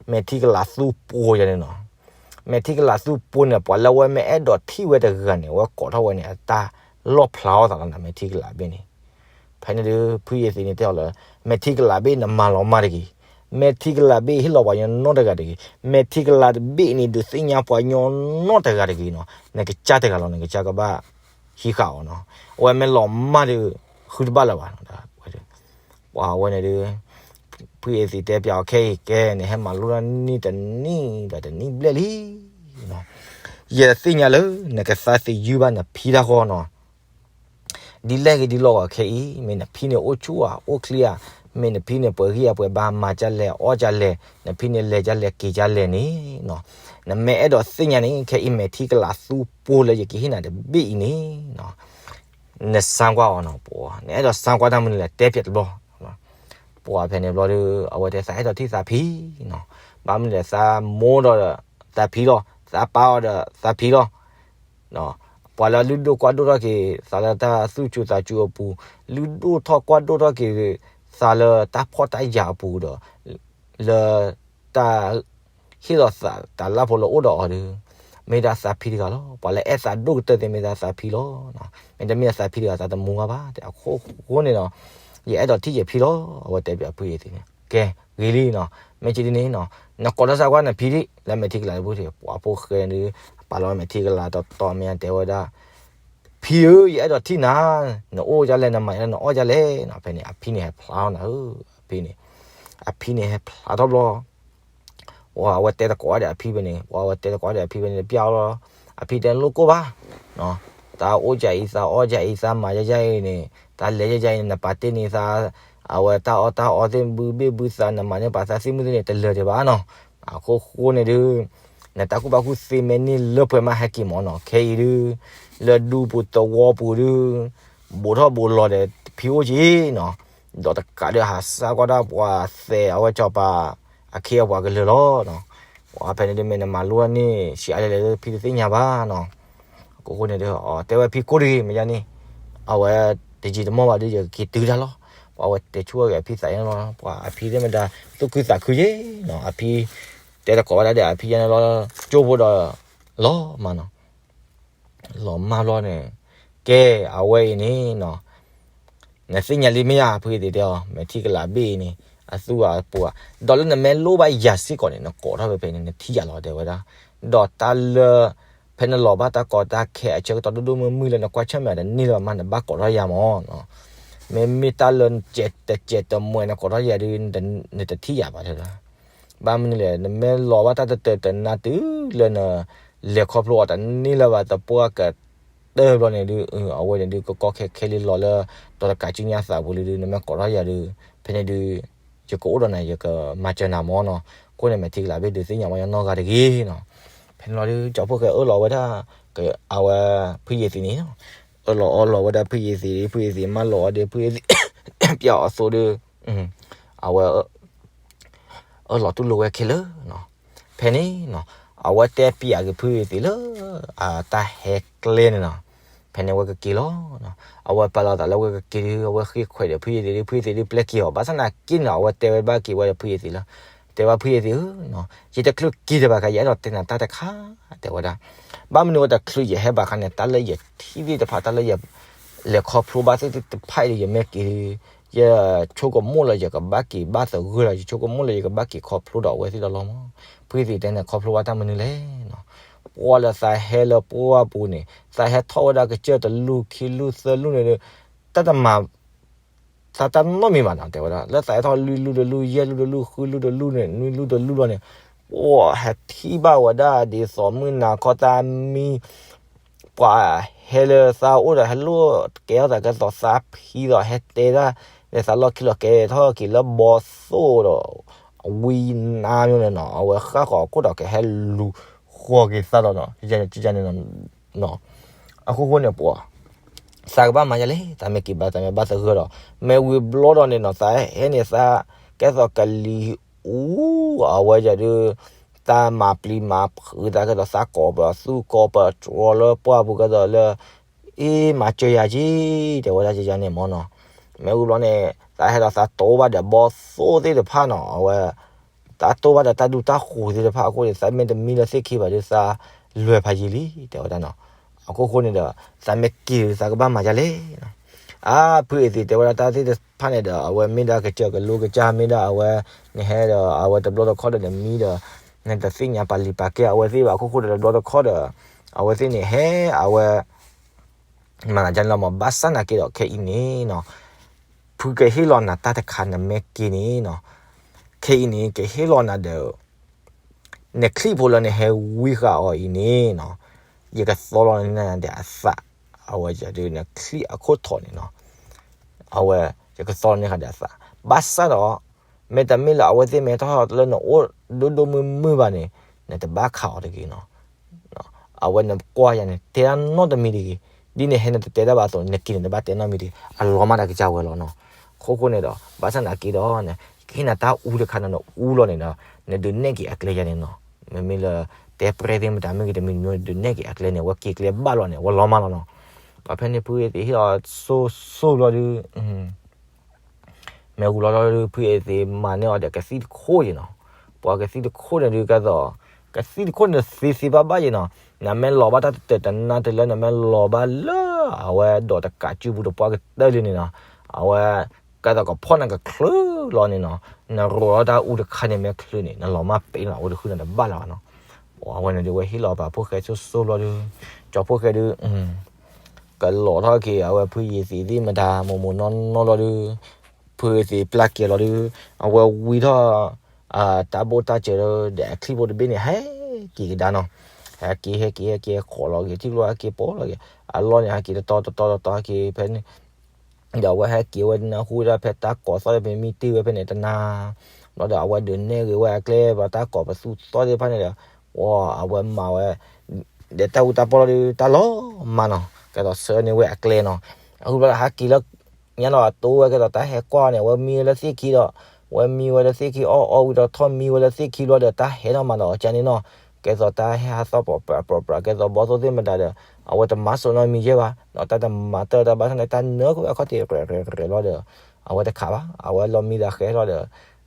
မဲာ်ထံကလၤသူပှိၤယၤန့ၣ်နီၤ, မဲာ်ထံကလၤသူပှိၤန့ၣ် ပှၤလၢအဝဲမ့ၢ်အဲၣ်ဒိးထံၣ်ဝဲတဂၤန့ၣ် အဝဲကိးထီၣ်ဝဲန့ၣ် အတၢ်လီၣ်ဖျါအီၣ်သးလီၤနၤ မဲာ်ထံကလၤဘ့ၣ်န့ၣ် ဖဲန့ၣ်ဒုး ဖုယသံးန့ၣ်တဲအီၤလၢ မဲာ်ထံကလၤဘ့ၣ်နမၤလီၤမၢ်တဂ့ၤ, မဲာ်ထံကလၤဘ့ၣ်ဟ့ၣ်လီၤပှၤညီနီတဂၤတဂ့ၤ, မဲာ်ထံကလၤတဘ့ၣ်န့ၣ် ဒုးသ့ၣ်ညါပှၤညီနီတဂၤတဂ့ၤနီၤ, နကစၢ်တဂၤလီၤ နကစၢ်ကဘၣ်ဟံးဃာ်အီၤနီၤ, အဝဲမ့ၢ်လီၤမၢ်ဒီး ဃုတဘၣ်လၢၤဘၣ်နီၤ, ပှၤဝဲန့ၣ်ဒုး ဖုယသံးတဲပျးအီၤခဲအံၤ ကဲ နဟဲမၤလိတၢ်န့ၣ်တနံၣ်ဒီးတနံၣ်ဘျဲၣ်လံ ယသ့ၣ်ညါလၢ နကသးသယုၢ်ဘၣ်နဖံတၢ်ဃီနီၤ, ဒ်လဲၣ်ဂ့ၤဒ်လဲၣ်ဂ့ၤခဲအံၤ မ့ၢ်နဖံန့ၣ်အိၣ်ဆူၣ်ဧါ အိၣ်ချ့ဧါ, မ့ၢ်နဖံန့ၣ် ပှဲၤဂံၢ်အပှဲၤဘါ မၤဒ်လဲၣ် အီၣ်ဒ်လဲၣ်, နဖံန့ၣ်လဲၤဒ်လဲၣ် က့ၤဒ်လဲၣ်န့ၣ်နီၤ, နမ့ၢ်အဲၣ်ဒိးသ့ၣ်ညါန့ၣ် ခဲအံၤ မဲာ်ထံကလၤသူပှိၤလၢယကဟ့ၣ်နၤတဘ့ၣ်အံၤန့ၣ်နီၤ, နစၢကွၢ်အီၤနီၤ, နအဲၣ်ဒိးစၢကွၢ်တၢ်မနုၤလဲၣ် တဲပျးတဘျီ ပှၤဖဲန့ၣ်ဘျီဒီး အဝဲတဲသးအဲၣ်ဒိးထံၣ်သးဖံနီၤ, ဘၣ်မနုၤလဲၣ် သးမိၢ်ဒီး သးဖံလီၤ, သးပၢ်အီၤဒီးသးဖံလီၤ, ပှၤလၢလုၢ်ဒိၣ်ကွၢ်ဒိၣ်ထီၣ်က့ၤ သးလၢတၢ်သူၣ်စူၤသးစူၤအပူၤ, လုၢ်ဒိၣ်ထီၣ်ကွၢ်ဒိၣ်ထီၣ်က့ၤ သးလၢတၢ်ဖှီၣ်တၢ်ယာ်အပူၤဒီး လၢတၢ် ဟ့ၣ်လီၤသးတၢ်လၢ်ဖိလၢအိၣ်ဒီးအီၤဒီး မ့ၢ်ဒၣ်သးဖံတဂၤလီၤ, ပှၤလၢအဲၣ်သးဒိၣ်ကတၢၢ်သ့ၣ်မ့ၢ်ဒၣ်သးဖံလီၤ, မ့တမ့ၢ်သးဖံတဂၤသးတမူဘၣ်ဘၣ်, အခိၣ်ဃိန့ၣ်ဒီး ယအဲၣ်ဒိးထံၣ်ယဖံလီၤ, အဝဲတဲပျးဖုယသံးန့ၣ် ကဲ ဂ့ၤလံနီၤ, မ့ၢ်က့ဒ်န့ၣ်နီၤ, နကိးထီၣ်စၢကွၢ်နဖံဒ် လၢမဲာ်ထံကလၤတဘိထံး ပှၤဖိၣ်ဃဲဒုး ပာ်လီၤမဲာ်ထံကလၤတီတီမ့ၢ်တဲဝဲဒၣ် ဖံဧၢ ယအဲၣ်ဒိးထံၣ်နၤ, နအိၣ်ဒ်လဲၣ် နမၤဒ်လဲၣ် နအီၣ်ဒ်လဲၣ်နီၤ, ဖဲန့ၣ် အဖံန့ၣ်ဟဲဖျါထီၣ်နၤဧၢ, အဖံန့ၣ် အဖံန့ၣ်ဟဲဖျါထီၣ်ဘျီ ပှၤအဝဲတဲသကိးဒီးအဖံဖဲန့ၣ်, ပှၤအဝဲတဲသကိးဒီးအဖံဖဲန့ၣ် ပျးအီၤလီၤ, အဖံတဲလိၣ်ကိၢ်ဘၣ်, သးအိၣ်ဒ်အံၤ သးအီၣ်ဒ်အံၤ သးမၤဒ်အံၤန့ၣ်, သးလဲၤဒ်အံၤန့ၣ် နပာ်တ့ၢ်န့ၢ်သး အဝဲတၢ်အီၣ်တၢ်အီသ့ၣ် ဘုဘ့ၣ်ဘုသး နမၤန့ၢ်ပာ်သးသ့ၣ်မုၢ်သ့ၣ်န့ၣ် တလၢာ်ဒံးဘၣ်နီၤ, အခိၣ်ဃိန့ၣ်ဒုး နတၢ်ကူၣ်ဘၣ်ကူၣ်သ့မ့ၢ်န့ၢ်လၢပှဲၤမးဟဲက့ၤမၢ်နီၤ, ခဲအံၤဒုး လၢဒူပူၤသဝီပူၤဒုး ဘူးထီၣ်ဘူးလီၤဒီးဖံအိၣ်က့ၤနီၤ, ဒီးတကးဒုးဟးစၢကွၢ်ဒၣ်ပှၤသဲးအဝဲစီၤပၤ အခ့အပှၤကလုာ်လီၤ, ပှၤဖဲန့ၣ်ဒုးမ့ၢ်နမၤလိန့ၢ်ဆံးအါလဲၣ်လဲၣ်ဒုး ဖံတသ့ၣ်ညါဘၣ်နီၤ, အခိၣ်ဃိန့ၣ်ဒုး တဲဝဲဖံကိၢ်တဂ့ၤ မ့ၢ်ယါန့ၣ်, အဝဲတယံာ်တမီၢ်ဘၣ်ဒုး ယကက့ၤတုၤတၢ်လီၤ, ပှၤဝဲတဲဆူၣ်ဝဲဂ့ၤအဖံသးယါန့ၣ်လီၤ, ပှၤအဖံသ့ၣ်မတၤ သူၣ်ခုသးခုယ့ၣ်နီၤ, အဖံ တဲသကိးဝဲဒၣ်ဒီးအဖံယါန့ၣ်လီၤ, ကၠိဖိဒီး လီၤမးနီၤ လီၤမၢ်ဘျီန့ၣ်, ကဲ အဝဲအံၤန့ၣ်နီၤ, နသ့ၣ်ညါလံမ့ၢ်ဧါ ဖုယသံးတဲအီၤ မဲာ်ထံကလၤဘ့ၣ်အံၤန့ၣ် အသူအပှၢ်, ဒီးလၢနမ့ၢ်လိၣ်ဘၣ်ယၤစ့ၢ်ကီးန့ၣ် နကိးထီၣ်ဖဲဖဲန့ၣ် နထံၣ်ယၤလီၤ တဲဝဲဒၣ်, ဒီးတၢ်လၢ ဖဲနလီၤဘၣ်တၢ်ကီတၢ်ခဲအဆၢကတီၢ်ဒိၣ်ဒိၣ်မုၢ်မုၢ်လၢနကွၢ်ဆၢၣ်မဲာ်တန့ၢ်လၢၤဘၣ်မး နဘၣ်ကိးထီၣ်ယၤမၢ်နီၤ, မ့မ့ၢ်တၢ်လၢတစဲးတမှဲၤနကိးထီၣ်ယၤဒုး နတထံၣ်ယၤဘၣ်တဲဒၣ် ဘၣ်မနုၤလဲၣ် နမ့ၢ်လီၤဘၣ်တၢ်တတၢာ်တနါတုၤလၢန လဲၤခီဖျိအီၤတန့ၢ်လၢၤဘၣ်သပှၢ်ကတၢၢ်ဘျီန့ၣ်ဒုး အဝဲန့ၣ်ဒုး ကကီခဲခဲလံလီၤလၢ ဒီးတကးစုညါသးပူၤလံဒုး နမ့ၢ်ကိးထီၣ်ယၤဒုး ဖဲန့ၣ်ဒုး ယကအိၣ်ဒီးနၤ ယကမၤစၢၤနၤမၢ်နီၤ, အဃိန့ၣ် မဲာ်ထံကလၤဘ့ၣ်ဒုးသ့ၣ်ညါဝဲညီနီတဂၤတဂ့ၤနီၤ, ဖဲန့ၣ်လီၤဒုး ကၠီဖိၣ်ဃဲအၢၣ်လီၤဝဲဒၣ် အဝဲဖုယသံးန့ၣ် အၢၣ်လီၤအီလီၤဝဲဒၣ်ဖုယသံး ဖုယသံးမၢလီၤအီၤဒီး ဖုယသံး ပျးအီၤအသိးဒီး အဝဲ အၢၣ်လီၤတူၢ်လိာ်ဝဲခဲလၢာ်နီၤ, ဖဲန့ၣ်နီၤ အဝဲတဲပျးက့ၤဖုယသံးလၢ အတၢ်ဟဲကျဲန့ၣ်နီၤ, ဖဲန့ၣ်ဝဲကက့ၤလီၤ. အဝဲပာ်လီၤသးလၢဝဲကက့ၤဒီး အဝဲဃ့ခွဲးဒီးဖုယ့ၢ်သ့းဒီး ဖုယ့ၢ်သ့းဒီးပျဲက့ၤအီၤ, ဘၣ်ဆၣ်သနာ်က့န့ၣ် အဝဲတဲဝဲဘၣ်က့ၤဝဲဒီးဖုယ့ၢ်သ့းလၢ တဲဘၣ်ဖုယ့ၢ်သ့းဧၢ, ယတချုးက့ၤတဘၣ်ခါ ယအဲၣ်ဒိးတဲနၤတၢ်တခါ, တဲဝဲဒၣ်, ဘၣ်မနုၤဝဲတချုးယဟဲဘၣ်ခါန့ၣ် တၢ်လၢယထံၣ်သ့ၣ်တဖၣ် တၢ်လၢယလဲၤခီဖျိဘၣ်သ့ၣ်တဖၣ်အံၤဒီး ယမ့ၢ်က့ၤဒီး ယဆိကမိၣ်လၢယကဘၣ်က့ၤဘၣ်သဂၢၢ်ဒီး ယဆိကမိၣ်လၢယကဘၣ်က့ၤခီဖျိဒီးအဝဲသ့ၣ်ဒီးလီၤမး. ဖုယ့ၢ်သ့းတဲန့ၣ် ခီဖျိဘၣ်တၢ်မနုၤလဲၣ်နီၤ, ပှၤလၢသးဟဲလၢပှၢ်ပူၤန့ၣ် သးဟဲထီၣ်ဝဲဒၣ်ကစၢၢ်တလူၢ်ခံလူၢ်သၢလူၢ်န့ၣ်ဒီး တၢ်တမၤ သးတၢ်နီတမံၤဘၣ်နီၤ, တဲဝဲဒၣ် လၢသးဟဲထီၣ်လွံၢ်လူၢ်တလူၢ် ယဲၢ်လူၢ်တလူၢ် ဃုလူၢ်တလူၢ်န့ၣ် နွံလူၢ်တလူၢ်လီၤန့ၣ်, ပှၤဟဲထံၣ်ဘၣ်ဝဲဒၣ်ဒ်သိးမုၢ်နၤခီတၢ်မံ ပှၤဟဲလၢသးအိၣ်ဒီး ဟဲလိၣ်ကဲထီၣ်သးကဲသိးသးဖံဒီး ဟဲတဲဒၣ် လၢသးလီၢ်ခံလီၤ ကဲထီၣ်က့ၤလၢဘီသိၣ်ဒီး ဝံနါမ့ၢ်န့ၣ်နီၤ, အဝဲဃၣ်ဃီၤခိၣ်ဒီးကဟဲလူၤဃီၤက့ၤသးလီၤနီၤ, ကန့ၣ်နီၤ. အဃိဃိန့ၣ် ပှၤ သးကဘၣ်မၤယၤလဲၣ်, သးမ့ၢ်က့ၤဘၣ် သးမ့ၢ်ဘၣ်သဂၢၢ်ဒီး မ့ၢ်ဝံၤဘျီဒီးန့ၣ်နီၤ, သးဟဲန့ၣ်သး ကဲသိးကလံၤအူ အဝဲယၤဒုး သးမၤပျံၤမၤဖုးသး ကဲသိးသးကိးပသူကိးပတြီၤလၢပှၢ်ပူၤ ကဲသိးလၢ အ့ မၤစၢၤယၤက့ၤ တဲဝဲဒၣ်ယၤန့ၣ်မ့ၢ်နီၤ. မ့ၢ်ဝံၤဘျီန့ၣ် သးဟဲဒီးသးတိၢ်ဘၣ်ဒီးဘီသိၣ်သ့ၣ်တဖၣ်နီၤ, အဝဲ သးတိၢ်ဘၣ်ဒီးတၢ်ဒူတၢ်ဃိၤသ့ၣ်တဖၣ်အဃိန့ၣ် သးမ့ၢ်တမံလၢသ့ၣ်ခံဘၣ်ဒီး သးလွဲၤဖးယံာ်လံ တဲဝဲဒၣ်နီၤ. အဃိဃိန့ၣ်ဒီး သးမ့ၢ်က့ၤသးကဘၣ်မၤယၤလဲၣ်နီၤ. အါ ဖုအ့ၣ်သ့းတဲဝဲဒၣ်တၢ်သ့ၣ်တဖၣ်န့ၣ်ဒီး အဝဲမ့ၢ်ဒၣ်ကစၢၢ်ကလိကစၢ် မ့ၢ်ဒၣ်အဝဲ နဟဲဒီး အဝဲတဘျီတခီၣ်ဒီးနမံဒီး နတသ့ၣ်ညါပာ်လံၤပာ်ကဲအဝဲသ့ၣ်ဘၣ် အဃိဃိဒီးတဘျီတခီၣ်ဒီး အဝဲသ့ၣ်န့ၣ်ဟဲ အဝဲ မၤနၤကန့ၣ်လီၤမး ဘၣ်ဆၣ်နာ်က့ဒီး ခဲအံၤန့ၣ်နီၤ ဖုကဟ့ၣ်လီၤနၤတၢ်တခါ နမ့ၢ်က့ၤန့ၣ်နီၤ, ခဲအံၤန့ၣ် ကဟ့ၣ်လီၤနၤဒီး နချံၣ်ဖိလၢနဟဲဝံဃာ်အီၤအံၤန့ၣ်နီၤ, ယကသီလီၤနၤဒီးအသး, အဝဲဒုးနချံၣ်အခိၣ်ထိးန့ၣ်နီၤ, အဝဲ ယကသီလီၤနၤဒီးအသး, ဘၣ်ဆၣ်ဒီး မ့တမ့ၢ်လၢအဝဲသ့ၣ်မ့ၢ်ဟဲထီၣ်လၢနအိၣ်ဒိၣ်ဒိၣ်မုၢ်မုၢ်ဘၣ်န့ၣ် နတဘၣ်ခးအီၤတဂ့ၤနီၤ. အဝဲနကွၢ်ယၤန့ၣ် တဲတၢ်နီတမံၤတဂ့ၤ, ဒ်နဟဲနတတဲတၢ်ဘၣ်အသိး နက့ၤန့ၣ် နဘၣ်တဲနီတမံၤတဂ့ၤ, အလီၤမၢ်တၢ်ကစၢ်ဝဲလီၤနီၤ. အဃိဃိန့ၣ်ဒီး ဘၣ်ဆၣ်နာ်က့ဒီး ကဟ့ၣ်နၤတၢ်အူတခါနီၤ, နအူလီၤန့ၣ်ဒီး နဒုးနဲၣ်က့ၤအကျဲယၤန့ၣ်နီၤ. မ့မ့ၢ်လၢ တဲပြဲသ့ၣ်မတၤမ့ၢ်ဂ့ၤ တမံၤမံၤ နဒုးနဲၣ်က့ၤအကျဲန့ၣ် အဝဲက့ၤကျဲဘၣ်လီၤန့ၣ် အဝဲလီၤမၢ်လီၤနီၤ. ပှၤဖဲန့ၣ်ဖုအ့ၣ်သ့းဟ့ၣ်လီၤစိၣ်စိၣ်ဘျီဒုး မ့ၢ်ဝံၤလီၤလီၤဒုး ဖုအ့ၣ်သ့းမၤန့ၢ်အီၤဒီးကသံၣ်တခိၣ်ယဲနီၤ. ပှၤကသံၣ်တခိၣ်န့ၣ်ဒုး ကဲသိး ကသံၣ်တခိၣ်န့ၣ်သ့သ့ဘၣ်ဘၣ်ယဲနီၤ. နမ့ၢ်လီၤဘၣ်တၢ်တတၢာ်တနါတလၢ နမ့ၢ်လီၤဘၣ်လၢ အဝဲဒိးတကးစုပူၤတပှၢ်ကတၢၢ်လံန့ၣ်နီၤ, အဝဲ ကဲသိးကဖီၣ်နကချုးလီၤန့ၣ်နီၤ. နရိးလီၤတၢ်အူတခါန့ၣ်မ့ၢ်ချုးန့ၣ် နလီၤမၢ်ပ့ၤနီၤ အဝဲတဃုနၤတဘၣ်လၢၤဘၣ်နီၤ. အဝဲန့ၣ်ဒုး ဝဲဟ့ၣ်လီၤပှၤဖိၣ်ဃဲစိၣ်စိၣ်ဘျီဒုး ကၠီၤဖိၣ်ဃဲဒုး ကလီၤထီၣ်က့ၤ အဝဲဖုအ့ၣ်သ့းသ့ၣ်မတၤ မိၢ်မိၢ်နီၢ်နီၢ်လီၤဒုး ဖုအ့ၣ်သ့းပျၢ်က့ၤလီၤဒုး အဝဲဝံထီၣ် တၢ်ဘိၣ်တၢ်စၢၤလီၤဒီး အချံၣ်ဖိတဘ့ၣ်န့ၣ် ဟဲက့ၤကဒါနီၤ. ဟဲက့ၤ ဟဲက့ၤ ဟဲက့ၤ ဟဲခိးလီၤက့ၤ ထံၣ်လိာ်ဟဲက့ၤပိာ်လီၤက့ၤ အလီၢ်န့ၣ် ဟဲက့ၤတတီတတီတတီ ဟဲက့ၤဖဲန့ၣ် ဒီးအဝဲဟဲက့ၤဝဲနၢ်ဟူဝဲဒၣ် ဖဲတၢ်ကိးသီၣ်ဒီး ဖဲမံတ့ၢ်ဝဲဖဲန့ၣ်တနၤ ဘျီဒီး အဝဲဒုးနဲၣ်ဂ့ၤဝဲအကျဲ ဘျီတၢ်ကိးပသူသီၣ်သ့ၣ်တဖၣ်န့ၣ်ဒီး အဝဲမၤဝဲ ဒီးတၢ်အူတၢ်ပီၢ်လီၤဒုး တၢ်လီၤမၢ်နီၤ. ကဲသိးဆှၢန့ၢ်ဝဲအကျဲနီၤ. အဃိဘျီဒီး ဟဲက့ၤလၢ ညါဒီးအတိဝဲ ကဲသိးတၢ်ဟဲကွၢ်န့ၣ် အဝဲမံဝဲလၢသ့ၣ်ခံဒီး ဝဲမံဝဲလၢသ့ၣ်ခံအီၣ်အီဝံၤဒီး ထီၣ်မံဝဲလၢသ့ၣ်ခံဘျီဒီး တၢ်ဟဲထီၣ်မးဒီးအီၤကန့ၣ်နီၤ. ကဲသိးတၢ်ဟဲဟးသီၣ်ပြးပြးပြးပြး ကဲသိးဘီသိၣ်သ့ၣ်မတၤဒီး အဝဲတမၤစိးနီတမံၤယဲၢ်ဘၣ် ဒီးတၢ်တမၤတၢ်တၢ်ဘၣ်ဆၣ်န့ၣ် တၢ်နၢ်ကဝဲအခီၣ်ထံးရဲၣ်ရဲၣ်ရဲၣ်လီၤဒီး အဝဲတခးဘၣ် အဝဲလီၤမံဒီးဃဲလီၤဒီး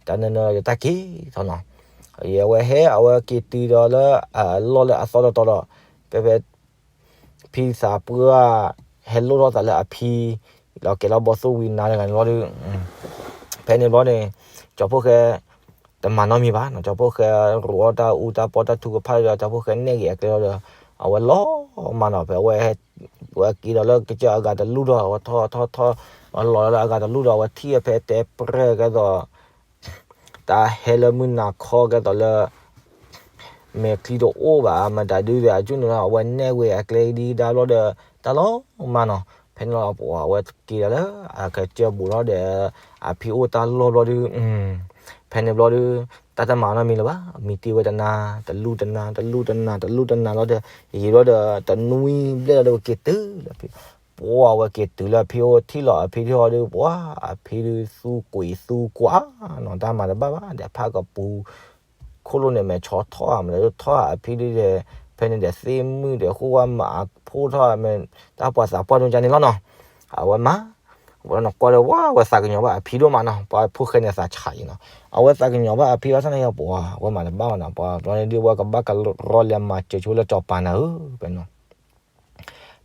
တၢ်နၢ်နၢ်ဒီးတၢ်က့ၤထီၣ်နီၤ. အဝဲဟဲ အဝဲက့ၤတုၤဒီးလၢ အလီၢ်လၢအသီတတီၤဒီး ဖဲဖဲ ဖံသးပှၢ် ဟဲလိၣ်ထီၣ်သးလၢအဖံ လီၤကဲၤလီၤဘီသိၣ်ဝံနါတဂၤန့ၣ်လီၤဒီး ဖဲန့ၣ်ဘျီန့ၣ် ကၠီၤဖိၣ်ဃဲ တမၤနီတမံၤဘၣ်နီၤ. ကၠီၤဖိၣ်ဃဲ ရိးအီၣ်တၢ်အူတၢ်ပီၢ်တၢ်ထုကဖၣ်ဒီး ကၠီၤဖိၣ်ဃဲနဲၣ်က့ၤအကျဲလီၤဒီး အဝဲလီၤမၢ်နီၤ. ဖဲအဝဲ ဝဲက့ၤဒီးလၢကစၢၢ်အဂၤတလူၢ်ဒီး အဝဲထီၣ်ထီၣ်ထီၣ် အလီၤလၢအဂၤတလူၢ်ဒီး အဝဲထံၣ်ဝဲဖဲတဲပြဲၢ်ကဲသိး တၢ်ဟဲလၢမုၢ်နၤခီကဲသိးလၢ မဲာ်ချံတအိၣ်ဘၣ် မတၤဒုးဒီး အကၠူၣ်န့ၣ်လီၤ အဝဲနဲၣ်ဝဲအကျဲဒံးဒါဘျီဒီး တၢ်လီၤမၢ်နီၤ. ဖဲန့ၣ်လီၤ အဝဲက့ၤဒီးလၢ အကစၢၢ်ဘူးထီၣ်ဒီး အဖံအိၣ်တၢ်လီၢ်ဘျီဒုး ဖဲန့ၣ်ဘျီဒုး တၢ်တမၤနီတမံၤလၢၤဘၣ် မံတ့ၢ်ဝဲတနၤ တလူၢ်တနၤ တလူၢ်တနၤ တလူၢ်တနၤလီၤဒီး ယံာ်ဘျီဒီး တနွံဘျဲၣ်လီၤဒီး ဝဲက့ၤတုၤလၢဖံ ပှၤဝဲက့ၤတုၤလၢအဖံအိၣ်ထံၣ်လီၤအဖံထံၣ်အီၤဒီး ပှၤ အဖံဒုးသူကွံာ်သူကွၢ်နီၤ တၢ်မၤတဘၣ်ဘၣ်ဒီး ဖးကပူၤ ခိၣ်လိၣ်န့ၣ် မဲာ်ဆီထီၣ်ဧါ မတၤဒုးထီၣ်ဧါ အဖံဒုးဒီး ဖဲန့ၣ်ဒီးသ့ၣ်မုၣ်ဒီးဃိဝဲမၤအဖိထီၣ်မ့ၢ်တၢ်ပှၤသးပှၢ်ဒိၣ်ကါန့ၣ်လီၤနီၤ. အဝဲမၤ ဝဲနီၢ်ကီၢ်ဒီးဝဲ ဝဲသးကညီၤဘၣ်အဖံဒိၣ်မးနီၤ, ပှၤဖိၣ်ဃဲန့ၣ်သးဆးအံၤနီၤ. အဝဲသးကညီၤဘၣ်အဖံဘၣ်ဆၣ်န့ၣ်ယပှၤ ဝဲမၤတဘၣ်ဘၣ်နီၤ, ပှၤဘျီန့ၣ်ဒုးဝဲကဘၣ်ကရီလဲၤမၤစၢၤဆိလၢစီၤပၤနၤဧၢ ဖဲနီၤ.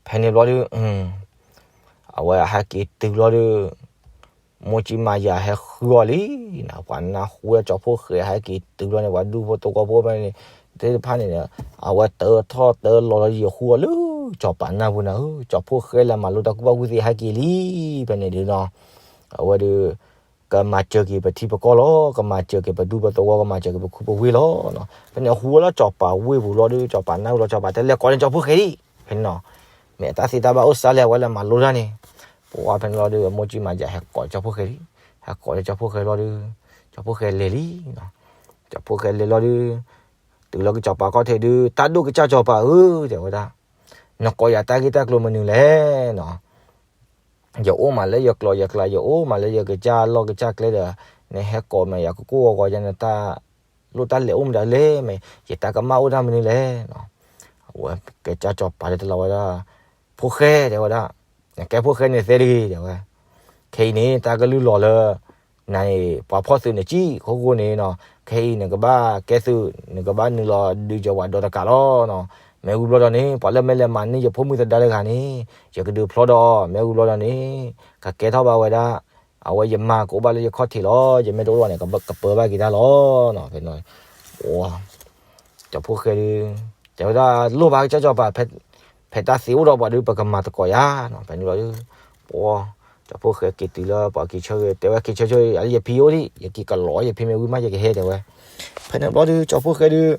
ဖဲန့ၣ်ဘျီဒုး အဝဲဟဲက့ၤတုၤဘျီဒုး မိၢ်ကံမၤယၤဟဲဃုအီၤလံနီၤ, ပှၤနၢ်ဟူဝဲကၠီဖှိၣ်ဃဲဟဲက့ၤတုၤဘျီန့ၣ် ပှၤဒူဖိသဝီဖိဖဲန့ၣ် သ့ၣ်တဖၣ်န့ၣ်ဒီး အဝဲတၢထီၣ်တၢလီၤလီၤယံာ်ဃုအီၤလၢ ကၠီၤပၤနၢ်ပူၤနၤဧၢ, ကၠီဖှိၣ်ဃဲလဲၤမၤလိတၢ်ကူၣ်ဘၣ်ကူၣ်သ့ဟဲက့ၤလံ, ဖဲန့ၣ်ဒုးနီၤ အဝဲဒုး ကမၤစၢၤက့ၤပထံပကီၢ်လီၤ, ကမၤစၢၤက့ၤပဒူပသဝီ, ကမၤစၢၤက့ၤပခူပဝ့ၢ်လီၤ. ဖဲန့ၣ်ဟူဝဲလၢကၠီၤပၤဝ့ၢ်ပူၤလီၤဒုး ကၠီၤပၤနၢ်ပူၤလီၤ ကၠီၤပၤတဲလဲၤကိးန့ၣ်ကၠီဖှိၣ်ဃဲဒံး, ဖဲန့ၣ်နီၤ မ့ၢ်တၢ်သ့တၢ်ဘၣ်အိၣ်စါလဲၣ် အဝဲလဲၤမၤလိတၢ်န့ၣ်, ပှၤဖဲန့ၣ်လီၤဒုး မိၢ်ကံမၤယၤဟဲကိးကၠီဖှိၣ်ဃဲဒံး, ဟဲကိးကၠီဖှိၣ်ဃဲလီၤဒုး ကၠီဖှိၣ်ဃဲလဲၤလံနီၤ, ကၠီဖှိၣ်ဃဲလဲၤလီၤဒုး တုၤလၢကၠီၤပၤခီၣ်ထံးဒုး တၢ်ဒိၣ်ကစၢ်ကၠီၤပၤဧၢ တဲဝဲဒၣ်, နကိးယၤတၢ်ဂ့ၢ်တၢ်ကျိၤမနုၤလဲၣ်နီၤ ယအိၣ်မးလၢယကျိၤယကျဲ ယအိၣ်မးလၢယကစၢ်လီၢ်ကစၢ်ကျဲဒီး နဟဲကိးမးယၤကကိၢ်ဂီၤဂီၤယၤ နတၢ်လိၣ်တၢ်လဲၤအိၣ်မတၤလဲၣ်, မ့ၢ်ယတၢ်ကမၣ်အိၣ်တၢ်မနုၤလဲၣ်နီၤ, အဝဲကစၢ်ကၠီၤပၤတဲတလီၤဝဲဒၣ်, ဖှိၣ်ဃဲတဲဝဲဒၣ်, နကဲဖှိၣ်ဃဲန့ၣ်သ့တဂ့ၤ တဲဝဲ, ခဲအံၤန့ၣ် တၢ်ကလုၢ်လီၤလၢ နၤန့ၣ် ပှၤဖီၣ်သုးနကံၣ် အခိၣ်ဃိန့ၣ်နီၤ, ခဲအံၤနကဘၣ်ကဲသုး နကဘၣ်နုာ်လီၤဒုးယဝၤဒီးတကးလီၤနီၤ, မ့ၢ်ဝံၤဘျီဒီးန့ၣ် ပှၤလၢမ့ၢ်လဲၤမၤန့ၢ်ယဖိမုၣ်သဒါတဂၤန့ၣ် ယကဒုးဖျီဒီး မ့ၢ်ဝံၤဘျီဒီးန့ၣ် ကကဲထီၣ်ဘၣ်ဝဲဒၣ်, အဝဲယမါကအိၣ်ဘၣ်လၢယခီၣ်ထံးလီၤ, ယမ့ၢ်တအိၣ်ဘၣ်န့ၣ် ကပၢဘၣ်က့ၤတၢ်လီၤနီၤ, ဖဲန့ၣ် ကၠီဖှိၣ်ဃဲဒုး တဲဝဲဒၣ်လိၣ်ဘၣ်ကစၢ်ကၠီၤပၤ, ဖဲတၢ်သ့အိၣ်ဒီးပှၤဒုး ပကမၤသကိးယၤနီၤ, ဖဲန့ၣ်လီၤဒုး ပှၤ ကၠီဖှိၣ်ဃဲက့ၤတုၤလၢပှၤက့ၤဆၢဂ့ၤ တဲဝဲက့ၤဆၢဆၢ အလၢယဖံအိၣ်ဒံး ယက့ၤကလီၤယဖံမ့ၢ်ဝံၤမး ယကဟဲတဲဝဲ, ဖဲန့ၣ်ဘျီဒုး ကၠီဖှိၣ်ဃဲဒုး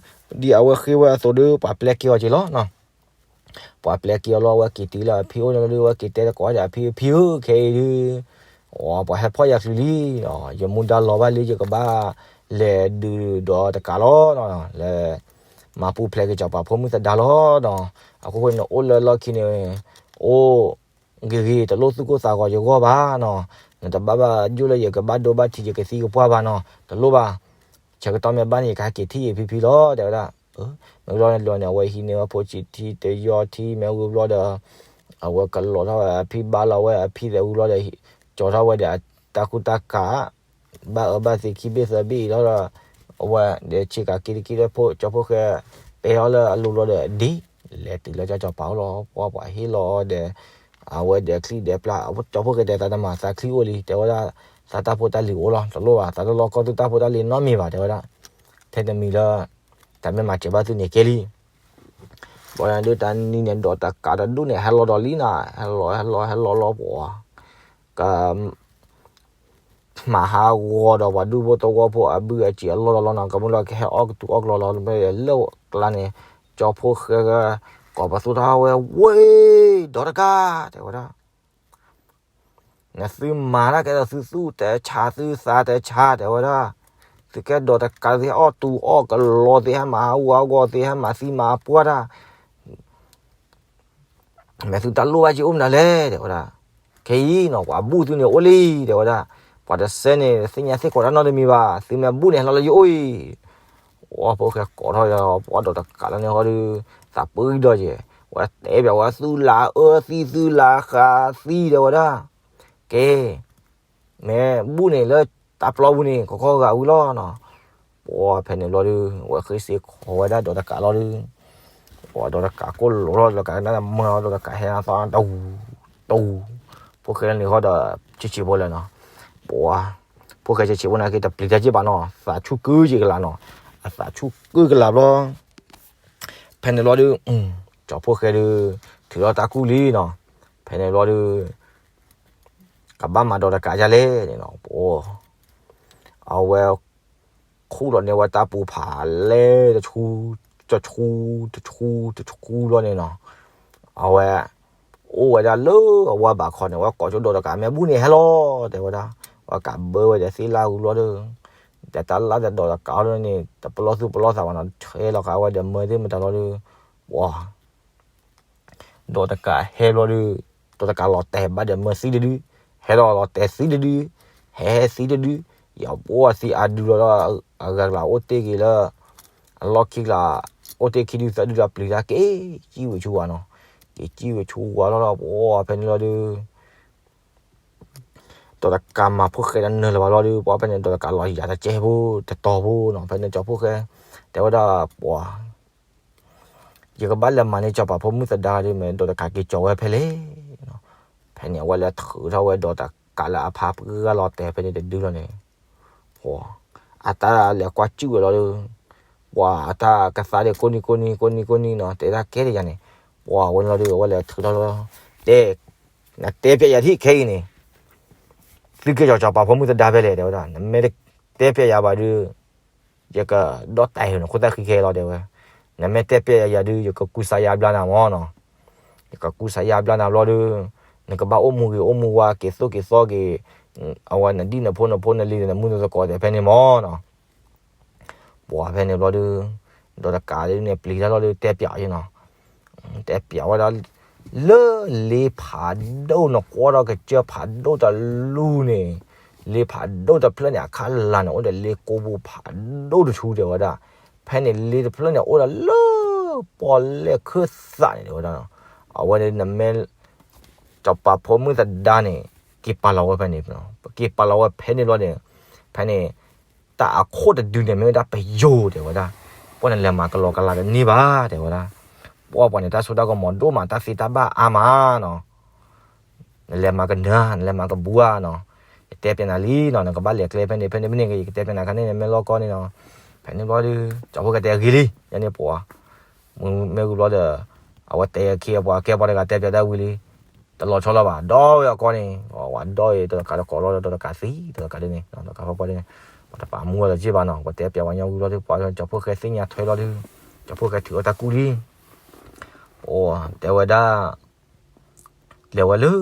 ဒ်အဝဲဃ့ဝဲအသိးဒုး ပှၤပျဲက့ၤအီၤက့ၤလီၤနီၤ ပှၤပျဲက့ၤအီၤလီၤ အဝဲက့ၤတုၤလၢအဖံအိၣ်န့ၣ်လီၤဒုး အဝဲက့ၤတဲသကိးဒီးအဖံ ဖံဧၢ ခဲအံၤဒုး ပှၤဟဲဖီၣ်ယၤချုးလံ, ယမူဒါလီၤဘၣ်လံ ယကဘၣ်လဲၤဒုးဒီးတကးလီၤ, လဲၤမၤပူၤဖျဲးက့ၤစီၤပၤဖိမုၣ်သဒါလီၤနီၤ, အခိၣ်ဃိန့ၣ် အိၣ်လၢလီၢ်ခံန့ၣ် အိၣ်ဂ့ၤဂ့ၤ တလိၣ်သူၣ်ကိၢ်သးဂီၤယဂီၢ်ဘၣ်နီၤ, နတဘၣ်ဘၣ်ယိၣ်လၢယကဘၣ်ဒိဘၣ်ထံး ယကသံကပှၢ်ဘၣ်နီၤ, တလိၣ်ဘၣ်, ဆၢကတီၢ်မ့ၢ်ဘၣ်န့ၣ် ယကဟဲက့ၤထံၣ်ယဖံဖံလီၤ တဲဝဲဒၣ် မ့ၢ်လီၤန့ၣ်လီၤန့ၣ် အဝဲဟံးန့ၢ်ဝဲဖိဆံးထံတယီထံ မ့ၢ်ဝံၤဘျီဒီး အဝဲကလီၤထီၣ်ဝဲအဖံဘါလီၤဝဲအဖံသဲးဝံၤဘျီဒီး ကၠီထီၣ်ဝဲဒီးတၢ်ကူတၢ်ကး ဘၣ်အၢဘၣ်သီခံဘ့ၣ်သၢဘ့ၣ်အံၤလီၤဒီး အဝဲဒီးဆ့ကၤက့ၤတက့ၢ်လၢဖိ ကၠီဖှိၣ်ဃဲ ပဲထီၣ်လၢအလိၤဘျီဒီးဒ် လဲၤတုၤလၢကၠီၤပၤအိၣ်လီၤ ပှၤပှၤဟ့ၣ်လီၤအီၤဒီး အဝဲဒီးချံၣ်ဒီးပျၢ် ကၠီဖှိၣ်ဃဲတဲသးတမၤသးချံၣ်အိၣ်လံ တဲဝဲဒၣ် သးတၢ်ဖိတၢ်လံၤအိၣ်လီၤ တလိၣ်ဘၣ် သးတလီၢ်ကီၢ်သုတၢ်ဖိတၢ်လံၤနီတမံၤဘၣ် တဲဝဲဒၣ် ထဲတမံၤလၢ တၢ်မ့ၢ်မၤစၢၤဘၣ်သုန့ၣ်ကဲလံ ဘၣ်ဒုးတၢ်နံၤန့ၣ်ဒီးတကးတဒူၣ်န့ၣ် ဟဲလီၤဒီးလံနီၤ ဟဲလီၤဟဲလီၤဟဲလီၤလီၤပှၤ က မၤဟးဂီၤဒီးပှၤဒူဖိသဝီဖိအဘုအစံးအလီၢ်ဒီးလီၤနီၤ ကမုၢ်လီၤကဟဲအီၣ်ကတူၤအီၣ်ကျီၤလီၤ လၢကျါန့ၣ် ကၠီဖှိၣ်ဃဲ ကိးပသူထီၣ်ဝဲ ဝ့ၢ် ဒီးတကး တဲဝဲဒၣ် နသုမၤတၢ်ကဲဒီးသုသူၣ်တဲဆါသုသးတဲဆါ တဲဝဲဒၣ် သုကဲဒီးတကးသုဟဲအီၣ်တူၤအီၣ်ကလီၤ သုဟဲမၤဟးဂီၤဟးဂီၤသုဟဲမၤသံမၤပှၢ်တၢ် မ့ၢ်သုတၢ်လိၣ်ဘၣ်က့ၤအိၣ်မနုၤလဲၣ် တဲဝဲဒၣ် ခဲအံၤနီၤ ပှၤဘူၣ်သုန့ၣ်အိၣ်လံ တဲဝဲဒၣ် ပှၤတစဲန့ၣ် သ့ၣ်ညါသ့ၣ်ကိးတၢ်နီတမံၤဘၣ် သုမ့ၢ်ဘူၣ်န့ၣ် ဟဲလီၤလၢယအိၣ်အံၤ ဝဲဖိၣ်ဃဲကိးထီၣ်ယၤ ပှၤဒီးတကးလၢန့ၣ်ဃီဒီး သးပှၢ်ဒီးက့ၤ ဝဲတဲပၠးဝဲသုလၢအၢသံ သုလၢဃးသံ တဲဝဲဒၣ် ကဲ မ့ၢ်ဘူၣ်န့ၣ်လၢတၢ်ပျီပူၤန့ၣ် ကခီဂာ်ဝံၤလီၤနီၤ ပှၤဖဲန့ၣ်ဘျီဒုး ဝဲဃ့စ့ၢ်ကီးဝဲဒၣ်ဒီးတကးလီၤဒုး ပှၤဒီးတကးကိၢ်လိာ်ထီၣ်ဒီးတကးကနၣ်မၢလီၤဒီးတကးဟဲနၤသီတဝူၤ တဝူၤ ဖိၣ်ဃဲလၢန့ၣ်ဃီဒီး ဆံးဆံးဖိလဲၣ်နီၤ ပှၤ ဖိၣ်ဃဲဆံးဆံးဖိန့ၣ်က့ၤ တပျံၤတၢ်က့ၢ်ဘၣ်နီၤ သးဆူၣ်ကုက့ၤကလာ်နီၤ အသးဆူၣ်ကုကလာ်ဘျီ ဖဲန့ၣ်ဘျီဒုး ကၠီဖှိၣ်ဃဲဒုး ထုးထီၣ်တၢ်ကူၣ်လံနီၤ ဖဲန့ၣ်ဘျီဒုး ကဘၣ်မၤဒီးတကးယါလဲၣ်န့ၣ်နီၤ ပှၤ အဝဲ ခူၣ်လီၤန့ၢ်ဝဲတၢ်ပူၤဖးလဲၢ် တဆူ တဆူ တဆူ တဆူလီၤန့ၣ်နီၤ အဝဲ အိၣ်ဝဲဒၣ်လၢအဝဲဘးခီန့ၣ် ဝဲကိးကၠိဒီးတကး မ့ၢ်ဘူၣ်န့ၣ်ဟဲလီၤ တဲဝဲဒၣ် ဝဲကးဘၢဝဲဒီးသ့ၣ်လၢဝံၤလီၤဒီး ဒီးတၢ်လၢဒီးတကးလီၤန့ၣ် တပလီၢ်သူၣ်ပလီၢ်သးဘၣ်နီၤ ဆဲးလီၤဃာ်ဝဲဒီးမၢသ့ၣ်မတၤလီၤဒီး ပှၤ ဒီးတကးဟဲဘျီဒုး ဒီးတကးလီၤတဲာ်ဘၣ်ဒီးမၢသံတဒု ဟဲလီၤလီၤတဲာ်သံတဒု ဟဲဟဲသံတဒု ယပှၤသံအဒုလီၤဒီး အဂၤကျါအိၣ်တ့ၢ်က့ၤလၢ အလီၢ်ခံကျါ အိၣ်တ့ၢ်ခံဒုသၢဒုဒီးပျံၤတၢ်က့ၤကံၣ်ဝံၤဆူဝါနီၤ, က့ၤကံၣ်ဝံၤဆူဝါလီၤဒီး ပှၤဖဲန့ၣ်လီၤဒုး ဒီးတကးမၤဖိၣ်ဃဲတနၢၤလၢၤဘၣ်လီၤဒုး ပှၤဖဲန့ၣ် ဒီးတကးလီၤယၤတကဲဖိတတီၤဖိနီၤ, ဖဲန့ၣ်ကၠီဖိၣ်ဃဲ တဲဝဲဒၣ်ပှၤ ယကဘၣ်လဲၤမၤန့ၢ်စီၤပၤဖိမုၣ်သဒါဒုး မ့ၢ်ဒီးတကးက့ၤကၠီဝဲဖဲလဲၣ်, ဖဲန့ၣ် အဝဲလဲၤထုးထီၣ်ဝဲဒီးတကးလၢအဖါပှၢ်ဂၤလီၤတဲာ်ဖဲန့ၣ်တဒုလီၤန့ၣ် ပှၤ အတၢ်လဲၤကွၢ်ကံၣ်ဝဲလီၤဒုး ပှၤအတၢ်ကသါဒံးကိးနံၤကိးနံၤကိးနံၤကိးနံၤနီၤ တဲဒၣ်ကဲဒ်ယၤန့ၣ် ပှၤဝဲန့ၣ်လီၤဒုး အဝဲလဲၤထုးထီၣ်လီၤ တဲ နတဲပျဲယၤထံၣ်ခဲအံၤန့ၣ် သုက့ၤကၠီစီၤပၤဖိမုၣ်သဒါဖဲလဲၣ် တဲဝဲဒၣ် နမ့ၢ်တဲပျဲယၤဘၣ်ဒုး ယကဒီးတၢ်ဟ့ၣ်နခိၣ်သၣ်ဃံခဲလီၤတဲဝဲ, နမ့ၢ်တဲပျဲယၤဒုး ယကကူစါယါဘျါနၤမၢ်နီၤ, ယကကူစါယါဘျါနၤဘျီဒုး နကဘၣ်အိၣ်မူဂ့ၤအိၣ်မူဝါ က့ၤသိၣ်က့ၤသီက့ၤ အဝဲနဒံၣ်နဖိနဖိနလံၤနမုၢ်နသကိးတဲဖဲန့ၣ်မၢ်နီၤ ပှၤဖဲန့ၣ်ဘျီဒုး ဒီးတကးဒုးန့ၣ် ပျံၤတၢ်လီၤဒုး တဲပျးနီၤ, တဲပျးဝဲဒၣ် လၢလ့ဖးဒိၣ်နကွၢ်ဒီးကစၢၢ်ဖးဒိၣ်တလူန့ၣ် လ့ဖးဒိၣ်တဖျၢၣ်န့ၣ် အခါလၢ်န့ၣ် အိၣ်ဒီးလ့ကိးပူၤဖးဒိၣ်တဆူတဲဝဲဒၣ်, ဖဲန့ၣ်လ့တဖျၢၣ်န့ၣ် အိၣ်ဒီးလၢပီၣ်လဲၣ်ခၢၣ်သးန့ၣ်တဲဝဲဒၣ်, အဝဲန့ၣ်နမ့ၢ် စီၤပၤဖိမုၣ်သဒါန့ၣ် က့ၤပာ်လီၤဝဲဖဲန့ၣ်, ပက့ၤပာ်လီၤဝဲဖဲန့ၣ်ဘျီန့ၣ်, ဖဲန့ၣ် တၢ်အခိၣ်တဒုန့ၣ် မ့ၢ်ဝဲဒၣ်ပယိၤတဲဝဲဒၣ်, ပှၤနလဲၤမၤကလီကလီတန့ၢ်ဘၣ်တဲဝဲဒၣ်, ပှၤပှၤန့ၣ် တၢ်စိတၢ်ကမီၤဒိၣ်မး တၢ်သ့တၢ်ဘၣ်အါမးနီၤ နလဲၤမၤကနၢၤ နလဲၤမၤကဘူးဧါနီၤ, ယတဲပျဲနၤလံနီၤ နကဘၣ်လဲၤကျဲဖဲန့ၣ် ဖဲန့ၣ်မ့ၢ်န့ၣ် ယကတဲပျဲနၤခါန့ၣ် နမ့ၢ်လီၢ်ကီၢ်န့ၣ်နီၤ, ဖဲန့ၣ်ဘျီဒုး ကၠီဖိၣ်ဃဲတဲအဂ့ၤလံ ယန့ၣ်ပှၤ မ့ၢ်ဂ့ၤဘျီဒီး အဝဲတဲအခ့အပှၤကဲပှၤတဂၤတဲပျဲဒၣ်ဝံၤလံ, တလီၤဆီလီၤဘၣ် ဒီးဝဲအကီၢ်န့ၣ် ဝဲဒီးအံၤ တကးတကိးလီၤဒီး တကးသံ တကးဒ်န့ၣ် တကးဖီဖီဒ်န့ၣ်, ပတပာ်မူဝဲလီၤက့ဘၣ်နီၤ ပှၤတဲပျဲဝဲညီဝံၤဘျီဒုး ပှၤကၠီဖိၣ်ဃဲသ့ၣ်ညါထွဲလီၤဒုး, ကၠီဖိၣ်ဃဲထုးအီၣ်တၢ်ကူၣ်လံ အိ တဲဝဲဒၣ် လဲၤဝဲလၢ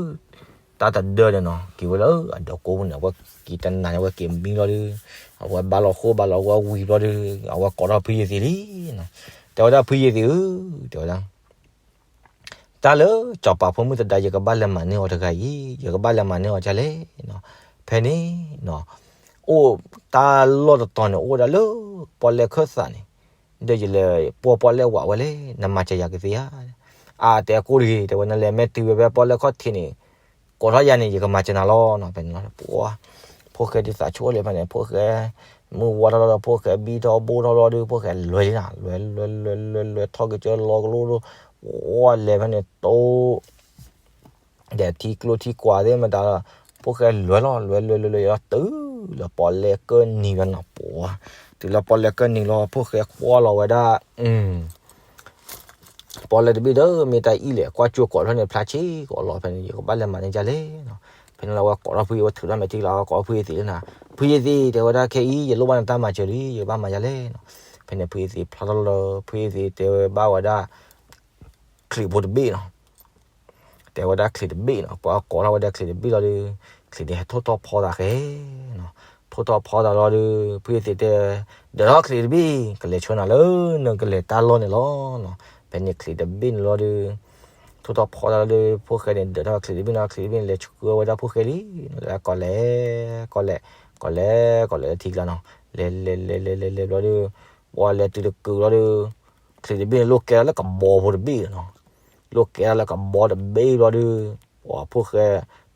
တၢ်တဒၢန့ၣ်နီၤ က့ၤဝဲလၢအဒၢးကိးပူၤန့ၣ် အဝဲက့ၤတနၤန့ၣ် အဝဲက့ၤမံလီၤဒုး, အဝဲဘၣ်လီၤဃိဘၣ်လီၤဝါဝံၤဘျီဒုး အဝဲကိးထီၣ်ဖုယ့ၢ်သံးလံနီၤ, တဲဝဲဒၣ်ဖုယ့ၢ်သံးဧၢ တဲဝဲဒၣ် တၢ်လၢစီၤပၤဖိမုၣ်သဒါ ယကဘၣ်လဲၤမၤန့ၢ်အီၤတဂၤအံၤ ယကဘၣ်လဲၤမၤန့ၢ်အီၤဒ်လဲၣ်နီၤ, ဖဲန့ၣ်နီၤ အိၣ်တၢ်လီၢ်တတီၤန့ၣ် အိၣ်ဝဲဒၣ်လၢပီၣ်လဲၣ်ခၢၣ်သးန့ၣ်, ဒီးယလဲၤပိာ်ပီၣ်လဲၣ်ဝးဝဲလဲၣ် နမၤစၢၤယၤကသ့ဧါ, အါတဲကိၢ်တဂ့ၤ တဲဝဲ နလဲၤမ့ၢ်တုၤဝဲဖဲပီၣ်လဲၣ်ခီၣ်ထံးန့ၣ် ကိးထီၣ်ယၤန့ၣ် ယကမၤစၢၤနၤလီၤနီၤ, ဖဲန့ၣ်လီၤ ပှၤ ဖိၣ်ဃဲဒ်သးဆိၣ်လံဖဲန့ၣ် ဖိၣ်ဃဲ မုၢ်ဝါထီၣ်လီၤဒီး ဖိၣ်ဃဲဘံထီၣ်ဘိထီၣ်လီၤဒုး ဖိၣ်ဃဲလဲၤလံနီၤ လဲၤလဲၤလဲၤလဲၤလဲၤထီၣ်က့ၤကၢလီၤကလိဒိၣ်, ပှၤလဲၤဖဲန့ၣ်တိ ဒီးထံကျိထံကွာ်သ့ၣ်မတၤလီၤ, ဖိၣ်ဃဲလဲၤလီၤ လဲၤလဲၤလဲၤလဲၤလီၤ တုၤလၢပီၣ်လဲၣ်ကၢၢ်နံၤလီၤနီၤ ပှၤ တုၤလၢပီၣ်လဲၣ်ကၢၢ်နံၤလီၤ ဖိၣ်ဃဲကွၢ်လီၤဝဲဒၣ် ပီၣ်လဲၣ်တဘ့ၣ်ဒီး မ့ၢ်တၢ်အံၣ်လဲၣ် ကွၢ်ကၠိကိးထီၣ်န့ၣ် ဖျါဆ့ကိးလီၤ ဖဲန့ၣ် ယကဘၣ်လဲၤမၤန့ၢ်ဒ်လဲၣ်နီၤ, ဖဲန့ၣ်လီၤ အဝဲကိးထီၣ်ဖုယ့ၢ် အဝဲထုးထီၣ်မဲာ်ထံလီၤ အဝဲကိးဖုယ့ၢ်သံးလၢနၤ, ဖုယ့ၢ်သံး တဲဝဲဒၣ်ခဲအံၤ ယလိၣ်ဘၣ်နတၢ်မၤစၢၤလံ ယကဘၣ်မၤဒ်လဲၣ်နီၤ, ဖဲန့ၣ် ဖုယ့ၢ်သံးဖျါထီၣ်လီၤ ဖုယ့ၢ်သံးတဲဝဲဘၣ်ဝဲဒၣ် ချံးဖိတဘ့ၣ်နီၤ တဲဝဲဒၣ်ချံးတဘ့ၣ်နီၤ ပှၤကိးထီၣ်ဝဲဒၣ်ချံးတဘ့ၣ်လီၤဒုး ချံးန့ၣ်ဟဲထိၣ်ထီၣ်ဖီသးဃဲနီၤ, ထိၣ်ထီၣ်ဖီသးလီၤဒုး ဖုယ့ၢ်သံးတဲ ဒၢးထီၣ်ချံးတဘ့ၣ် ကလဲၤဆှၢနၤလၢနကလဲၤတၢ်လီၢ်န့ၣ်လီၤနီၤ, ဖဲန့ၣ်ချံးတဘ့ၣ်န့ၣ်လီၤဒုး ထိၣ်ထီၣ်ဖီသးလီၤဒုး ဖိၣ်ဃဲန့ၣ် ဒၢးထီၣ်ချံးတဘ့ၣ်နီၤ ချံးတဘ့ၣ်န့ၣ် လဲၤဆှၢဝဲဒၣ်ဖိၣ်ဃဲလံ, ကီးလဲၤ ကီးလဲၤ ကီးလဲၤ ကီးလဲၤလၢထံကျါနီၤ, လဲၤလဲၤလဲၤလဲၤလဲၤလဲၤဘျီဒုး ပှၤလဲၤတုၤတကုာ်လီၤဒုး ချံးတဘ့ၣ်န့ၣ် လိၣ်ကဲထီၣ်လၢကဘီဖိတဘ့ၣ်နီၤ, လိၣ်ကဲထီၣ်လၢကဘီတဘ့ၣ်ဘျီဒုး ပှၤဖိၣ်ဃဲ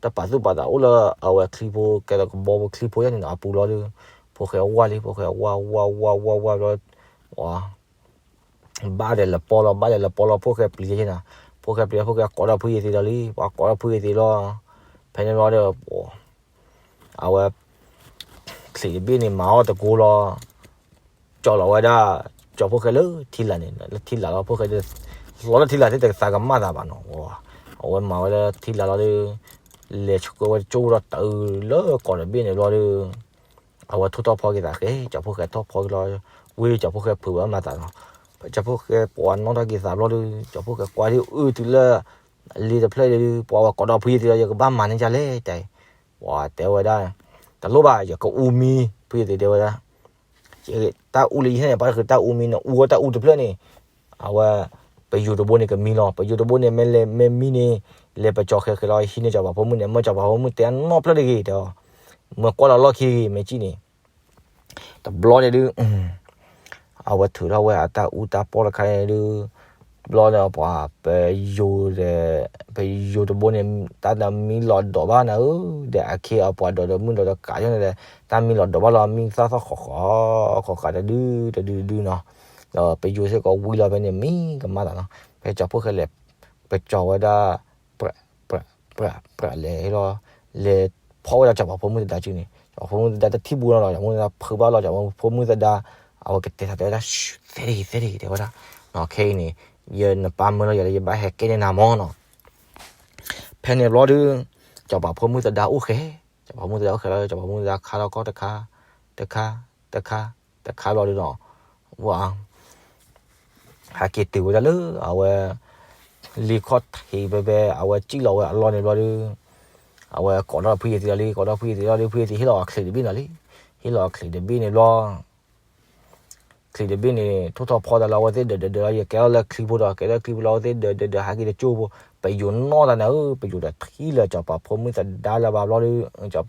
တၢ်ပာ်သူၣ်ပာ်သးအိၣ်လၢအဝဲချံဖိ ကဲထီၣ်ကဘီဖိချံဖိယါန့ၣ်နီၤ အပူၤလီၤဒုး ဖိၣ်ဃဲဝါလံ ဖိၣ်ဃဲဝါဝါဝါဝါဝါဘျီ ပှၤ ဘၣ်ဒီးလဲၤပီလီၤ ဘၣ်ဒီးလဲၤပီလီၤ ဖိၣ်ဃဲပျံၤယါနီၤ, ဖိၣ်ဃဲပျံၤ ဖိၣ်ဃဲကိးထီၣ်ဖုယ့ၢ်သံးလီၤလံ ပှၤကိးထီၣ်ဖုယ့ၢ်သံးလီၤ, ဖဲန့ၣ်ဘျီဒီး အဝဲ ချံးတဘ့ၣ်န့ၣ် မၤအီၣ်တကိလီၤ, ကၠီလီၤဝဲဒၣ် ကၠီဖိၣ်ဃဲလၢထံလာ်န့ၣ် လၢထံလာ်လီၤ ဖိၣ်ဃဲ လီၤလၢထံလာ်သ့ၣ်တကသးကမၣ်သးဘၣ်နီၤ, အဝဲမၤဝဲလၢထံလာ်လီၤဒီး လဲၤဆှၢဝဲကၠိဒီးတုၤလၢကီးတဘ့ၣ်န့ၣ်ဘျီဒီး အဝဲထိၣ်ထီၣ်ဖီက့ၤသးဃဲ ကၠီဖိၣ်ဃဲထီၣ်ဖီက့ၤလီၤ, ဝံၤကၠီဖိၣ်ဃဲဖုးဝဲမၤသးနီၤ, ကၠီဖိၣ်ဃဲပှၤနီၣ်ထီၣ်က့ၤသးဘျီဒီး ကၠီဖိၣ်ဃဲကွၢ်ဒ်အုၣ်တုၤလၢ လ့တဖျၢၣ်ဒီး ပှၤဝဲကိးထီၣ်ဖုယ့ၢ်သံးလီၤ ယကဘၣ်မၤန့ၢ်ဒ်လဲၣ်တၢ်အံၤ, ပှၤတဲဝဲဒၣ် တလိၣ်ဘၣ် ယကအူမံ ဖုယ့ၢ်သံးတဲဝဲဒၣ် တၢ်အူလၢယဟဲန့ၣ် ပှၤတဃုတၢ်အူမံန့ၣ် အူဝဲတၢ်အူတဖျၢၣ်န့ၣ် အဝဲ ပယိၤတဘိန့ၣ်ကမံလီၤ, ပယိၤတဘိန့ၣ် မ့ၢ်လဲၤမ့ၢ်မံန့ၣ် လဲၤပကၠီၤဃဲဃဲလီၤ ဟံးန့ၢ်စီၤပၤဖိမုၣ်န့ၣ် မ့ၢ်စီၤပၤဖိမုၣ်တဲအနီၢ်ဖျၢၣ်တဂ့ၤတဲအီၤ, မ့ၢ်ကွၢ်လီၤလီၢ်ခံဂ့ၤ မ့ၢ်ကံၣ်န့ၣ် တဘျီန့ၣ်ဒုး အဝဲထုးထီၣ်ဝဲအတၢ်အူတၢ်ပီၢ်တခါန့ၣ်ဒုး ဘျီဒီးပှၤ ပယိၤဒီး ပယိၤတဘိန့ၣ် တၢ်တမံလီၤဒိးဘၣ်နၤဧၢ, ဒီးအခ့အပှၤဒီးဒီးမုၣ်ဒီးတကးယီၤန့ၣ်ဒီး တၢ်မံလီၤဒိးဘၣ်လီၤ မံသၣ်သီၣ်ဃီဃီ ဃီဃီတဒုတဒုတဒုနီၤ, ဒီးပယိၤစ့ၢ်ကီးဝံလီၤဖဲန့ၣ် မံကမၣ်သးနီၤ, ဖဲကၠီၤဖိၣ်ဃဲလဲၤ ပကၠီၤဝဲဒၣ် ပြး ပြး ပြး ပြးလဲၤလီၤ, လဲၤဖီၣ်ဝဲဒၣ်ကၠီၤပၤဖိမုၣ်သဒါစုန့ၣ် ကၠီၤပၤဖိမုၣ်သဒါတထံၣ်ဘူးနီၤလီၤ, ကၠီၤပၤဖိမုၣ်သဒါဖုးဘၣ်လီၤ, ကၠီၤပၤဖိမုၣ်သဒါ အဝဲကတဲသးတဲဝဲဒၣ် သဲတဂ့ၤ သဲတဂ့ၤ တဲဝဲဒၣ်, ခဲအံၤန့ၣ် ယနပၢ်မၢလီၤယၤလၢယဘၣ်ဟဲကဲန့ၢ်နၤမၢ်နီၤ, ဖဲန့ၣ်ဘျီဒုး ကၠီၤပၤဖိမုၣ်သဒါအိၣ်ဃဲ, ကၠီၤပၤဖိမုၣ်သဒါအိၣ်ဃဲလီၤ, ကၠီၤပၤဖိမုၣ်သဒါခါထီၣ်ကီၢ်တခါ တခါ တခါ တခါဘျီဒုးနီၤ, ဝဲ ဟဲက့ၤတုၤဝဲဒၣ်လၢအဝဲ လံာ်ခီၣ်ထံးဖဲဖဲ အဝဲစံၣ်လီၤဝဲအလီၢ်န့ၣ်ဘျီဒုး အဝဲကိးထီၣ်ဖုယသံလီၤလံ, ကိးထီၣ်ဖုယသံလီၤဒီး ဖုယသံဟ့ၣ်လီၤအီၤချံးတဘ့ၣ်နီၤလံ, ဟ့ၣ်လီၤအီၤချံးတဘ့ၣ်န့ၣ်ဘျီ ချံးတဘ့ၣ်န့ၣ် ထိၣ်ထီၣ်ဖီတၢ်လၢအဝဲသ့ၣ်ဒၢးဒၢးဒၢးလီၤ, ယကဲထီၣ်လၢချံဖိဒီး ကဲထီၣ်ချံဖိလၢအဝဲသ့ၣ်ဒၢးဒၢးဒၢး ဟဲက့ၤတကၠိဖိ, ပယိၤနီၢ်တၢ်န့ၣ်ဧၢ, ပယိၤဒီးထံၣ်လၢကၠီၤပၤဖိမုၣ်သဒါလၢၤဘၣ်ဘျီဒုး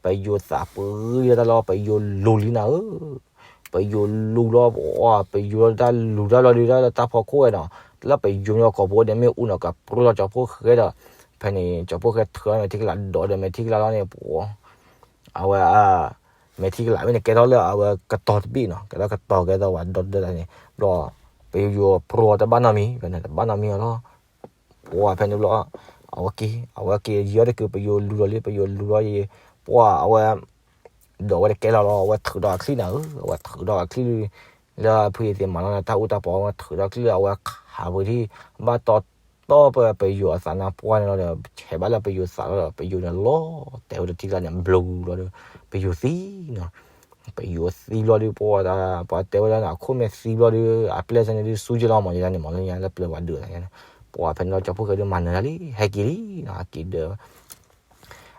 ပယိၤသးပှ့ၤယတၢ်လီၤ, ပယိၤလူၤလံနၤဧၢ, ပယိၤလူၤလီၤ, ပယိၤတၢ်လူၤတၢ်လီၤဒုး တၢ်လၢတၢ်ဖီခိၣ်ဝဲနီၤ, လၢပယိၤမ့ၢ်ကီၢ်ပူၤဒီးမ့ၢ်အူနီၤ ကပြၢလီၤကၠီၤဖိၣ်ဃဲဒီး ဖဲန့ၣ် ကၠီၤဖိၣ်ဃဲထုးလီၤမဲာ်ထံကလၤ ဒိးဒီးမဲာ်ထံကလၤလီၤန့ၣ် ပှၤ အဝဲ မဲာ်ထံကလၤမ့ၢ်န့ၣ် ကဲထီၣ်လၢအဝဲကတီၤတဘ့ၣ်နီၤ, ကဲထီၣ်ကတီၤကဲထီၣ်ဝဲဒိးဒၢးတၢ်န့ၣ် ဘျီ ပယိၤပြၢတဘၣ်နီတမံၤ ဖဲန့ၣ် တဘၣ်နီတမံၤအီၤလီၤ, ပှၤဖဲန့ၣ်ဘျီ အဝဲက့ၤ အဝဲက့ၤယီၤတကုး ပယိၤလူၤလီၤလံ ပယိၤလူၤလီၤယံၤ ပှၤအဝဲ ဒီးအဝဲတကဲလီၤလီၤ အဝဲထုးဒီးအချံၣ်နၤဧၢ, အဝဲထုးဒီးအချံၣ် လၢအဖုယသံမၤလီၤန့ၣ် တၢ်အူတၢ်ပီအဝဲထုးဒီးချံၣ်လၢအဝဲခးပှ့ၤထံၣ် ဘၣ်တီတီပပယိၤအသးနါပှၢ်န့ၣ်လီၤဒီး ဆဲးဘၣ်လၢပယိၤသးလီၤဒီး ပယိၤန့ၣ်လီၤတဲာ်ဝဲတထံကျါန့ၣ် ဘျီလီၤဒီး ပယိၤသံနီၤ, ပယိၤသံဘျီဒီး ပှၤ ပှၤတဲဝဲဒၣ်န့ၣ် အခိၣ်မဲာ်သံဘျီဒီး အပျဲၢ်စဲန့ၣ်ဒုး ဆူယလီၤမး ယဒၣ်န့ၣ်မး လၢညါလၢပျၢၤပှၤဒုးသးန့ၣ်, ပှၤဖဲန့ၣ်လီၤ ကၠီၤဖိၣ်ဃဲဒုးမၤနၢၤတၢ်လံ ဟဲက့ၤလံနီၤ, ဟဲက့ၤဒၢး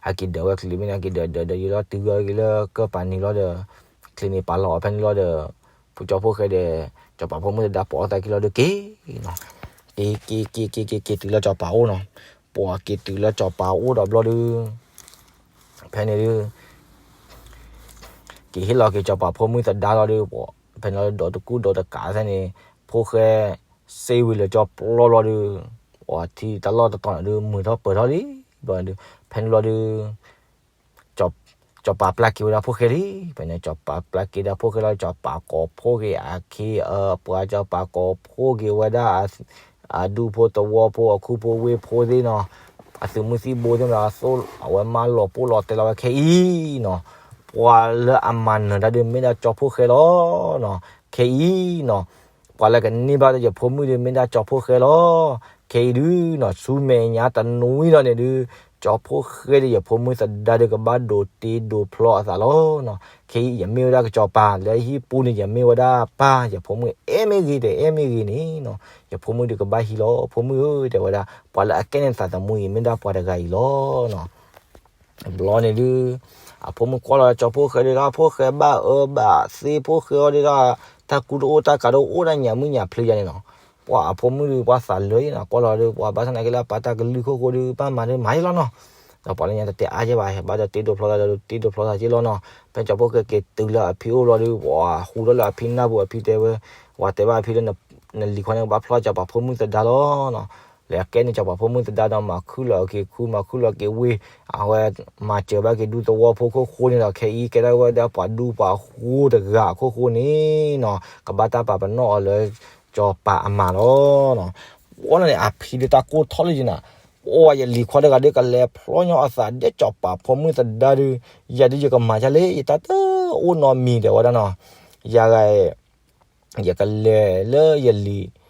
ဟဲက့ၤဒၢးဝဲချံးတဘ့ၣ်န့ၣ် ဟဲက့ၤဒၢးဒၢးဒၢးယံၤလီၤ တုၤဝဲက့ၤလၢကၢၢ်ပၤနံၤလီၤဒီး ချံးန့ၣ်ပာ်လီၤအီၤဖဲန့ၣ်လီၤဒီး ဖုကၠီၤဖိၣ်ဃဲဒီး ကၠီၤပၤဖိမုၣ်သဒါပိာ်အသးခံလီၤဒီးက့ၤနီၤ, က့ၤ က့ၤ က့ၤ က့ၤ က့ၤ က့ၤတုၤလၢကၠီၤပၤအိၣ်နီၤ, ပှၤက့ၤတုၤလၢကၠီၤပၤအိၣ်ဒီးဘျီဒုး ဖဲန့ၣ်ဒုး က့ၤဟ့ၣ်လီၤက့ၤကၠီၤပၤဖိမုၣ်သဒါလီၤဒီး ဖဲန့ၣ်လီၤဒီးတကူၣ်ဒီးတကးသ့ၣ်န့ၣ် ဖိၣ်ဃဲ စ့ဝံၤလၢကၠီပျီလီၤဒီး ပှၤထံတၢ်လီၢ်တတီၤန့ၣ်ဒုး မုာ်ထီၣ်ပၢၤထီၣ်လံ, ဘျီဒုး ဖဲန့ၣ်လီၤဒုး ကၠီၤပၤပျၢ်က့ၤဝဲဒၣ်ဖိၣ်ဃဲလံ, ဖဲန့ၣ် ကၠီၤပၤပျၢ်က့ၤဒၣ်ဖိၣ်ဃဲလီၤ, ကၠီၤပၤကိးဖှိၣ်က့ၤအခ့အပှၤ, ကၠီၤပၤကိးဖှိၣ်က့ၤဝဲဒၣ် အဒူၣ်ဖိသဝီဖိ အခူဖိဝ့ၢ်ဖိသ့ၣ်နီၤ, အသုးမုၢ်သံၣ်ဘိသ့ၣ်မတၤ အဝဲမၢလီၤပိၢ်လီၤတဲလီၤဝဲခဲအံၤနီၤ, ပှၤလၢအမၤနၢၤတၢ်ဒုးမ့ၢ်ဒၣ်ကၠီၤဖိၣ်ဃဲလီၤနီၤ, ခဲအံၤနီၤ ပှၤလၢကန့ၢ်ဘၣ်ဒီးယဖိမုၣ်ဒုးမ့ၢ်ဒၣ်ကၠီၤဖိၣ်ဃဲလီၤ, ခဲအံၤဒုးနီၤ ဆူမဲာ်ညါတနွံလီၤန့ၣ်ဒုး ကၠီၤဖိၣ်ဃဲဒီးယဖိမုၣ်သဒါဒုး ကဘၣ်ဒိးတ့ဒိးဖျီအသးလီၤနီၤ, ခဲအံၤယမ့ၢ်ဝဲဒၣ်ကစီၤပၤ လၢဟံၣ်ပူၤန့ၣ် ယမ့ၢ်ဝဲဒၣ်ပၢ်, ယဖိမုၣ်အဲၣ်မ့ၢ်ဂ့ၤ တအဲၣ်မ့ၢ်ဂ့ၤန့ၣ်နီၤ ယဖိမုၣ်ဒုးကဘၣ်ဟံးလီၤ, ဖိမုၣ်ဧၢ တဲဝဲဒၣ် ပှၤလၢအကဲန့ၢ်သးသမူအံၤ မ့ၢ်ဒၣ်ပှၤတဂၤအံၤလီၤနီၤ ဘျီန့ၣ်ဒုး အဖိမုၣ်ကွၢ်လီၤကၠီၤဖိၣ်ဃဲဒုး ဖိၣ်ဃဲဘၣ်အၢဘၣ်သီ ဖိၣ်ဃဲအီၤဒုး တၢ်ကူတအိၣ် တၢ်ကၤတအိၣ် တၢ်ညၣ်မုၢ်ညၣ်ဖျုးယၤန့ၣ်နီၤ, ပှၤအဖိမုၣ်ဒုး ပှၤသးလၢအံၤနီၤ ကွၢ်လီၤဒုး ပှၤဘၣ်ဆၣ်သနာ်က့လၢအပၢ်တၢ်ကလုၢ်ခိၣ်ဃိဒုး ဘၣ်မၤဒုးမၤယလီၤနီၤ, ဒီးပှၤလၢညါတတဲအါယဲဘၣ် ဘၣ်ဒီးတ့ဒိးဖျီသးဒီး တ့ဒိးဖျီသးက့လီၤနီၤ, ဖဲကၠီၤဖိၣ်ဃဲက့ၤတုၤလၢအဖံအိၣ်လီၤဒုး ပှၤဟူထီၣ်လၢအဖံနၢ်ပူၤ အဖံတဲဝဲ ပှၤတဲဘၣ်အဖံလၢ နလံၤခွါန့ၣ် ကဘၣ်ဖျီကၠီၤပၤဖိမုၣ်သဒါလီၤနီၤ, လဲၤကဲန့ၢ်ကၠီၤပၤဖိမုၣ်သဒါဒီး မၤခုၣ်လီၤက့ၤခူ မၤခုၣ်လီၤက့ၤဝ့ၢ် အဝဲမၤစၢၤဘၣ်က့ၤဒူသဝီဖိခိၣ်ဃိန့ၣ်ဒီး ခဲအံၤကဲထီၣ်ဝဲဒၣ်ပှၤဒူပှၤဃိတဂၤအခိၣ်ဃိန့ၣ်နီၤ, ကဘၣ်တၢ်ပာ်ပနီၣ်အီၤလၢ ကၠီၤပၤအမါလီၤနီၤ, အဃိန့ၣ် အဖံဒုးတၢ်ကိၢ်ထီၣ်လၢယနၤ, ပှၤယလံၤခွါတဂၤဒုး ကလဲၤဖျီညီအသးဒ်ကၠီၤပၤဖိမုၣ်သဒါဒုး, ယၤဒုးယကမၤဒ်လဲၣ် ယတၢ်တအိၣ်နီတမံၤ တဲဝဲဒၣ်နီၤ, ယၤဂၤ ယကလဲၤလၢယလံၤ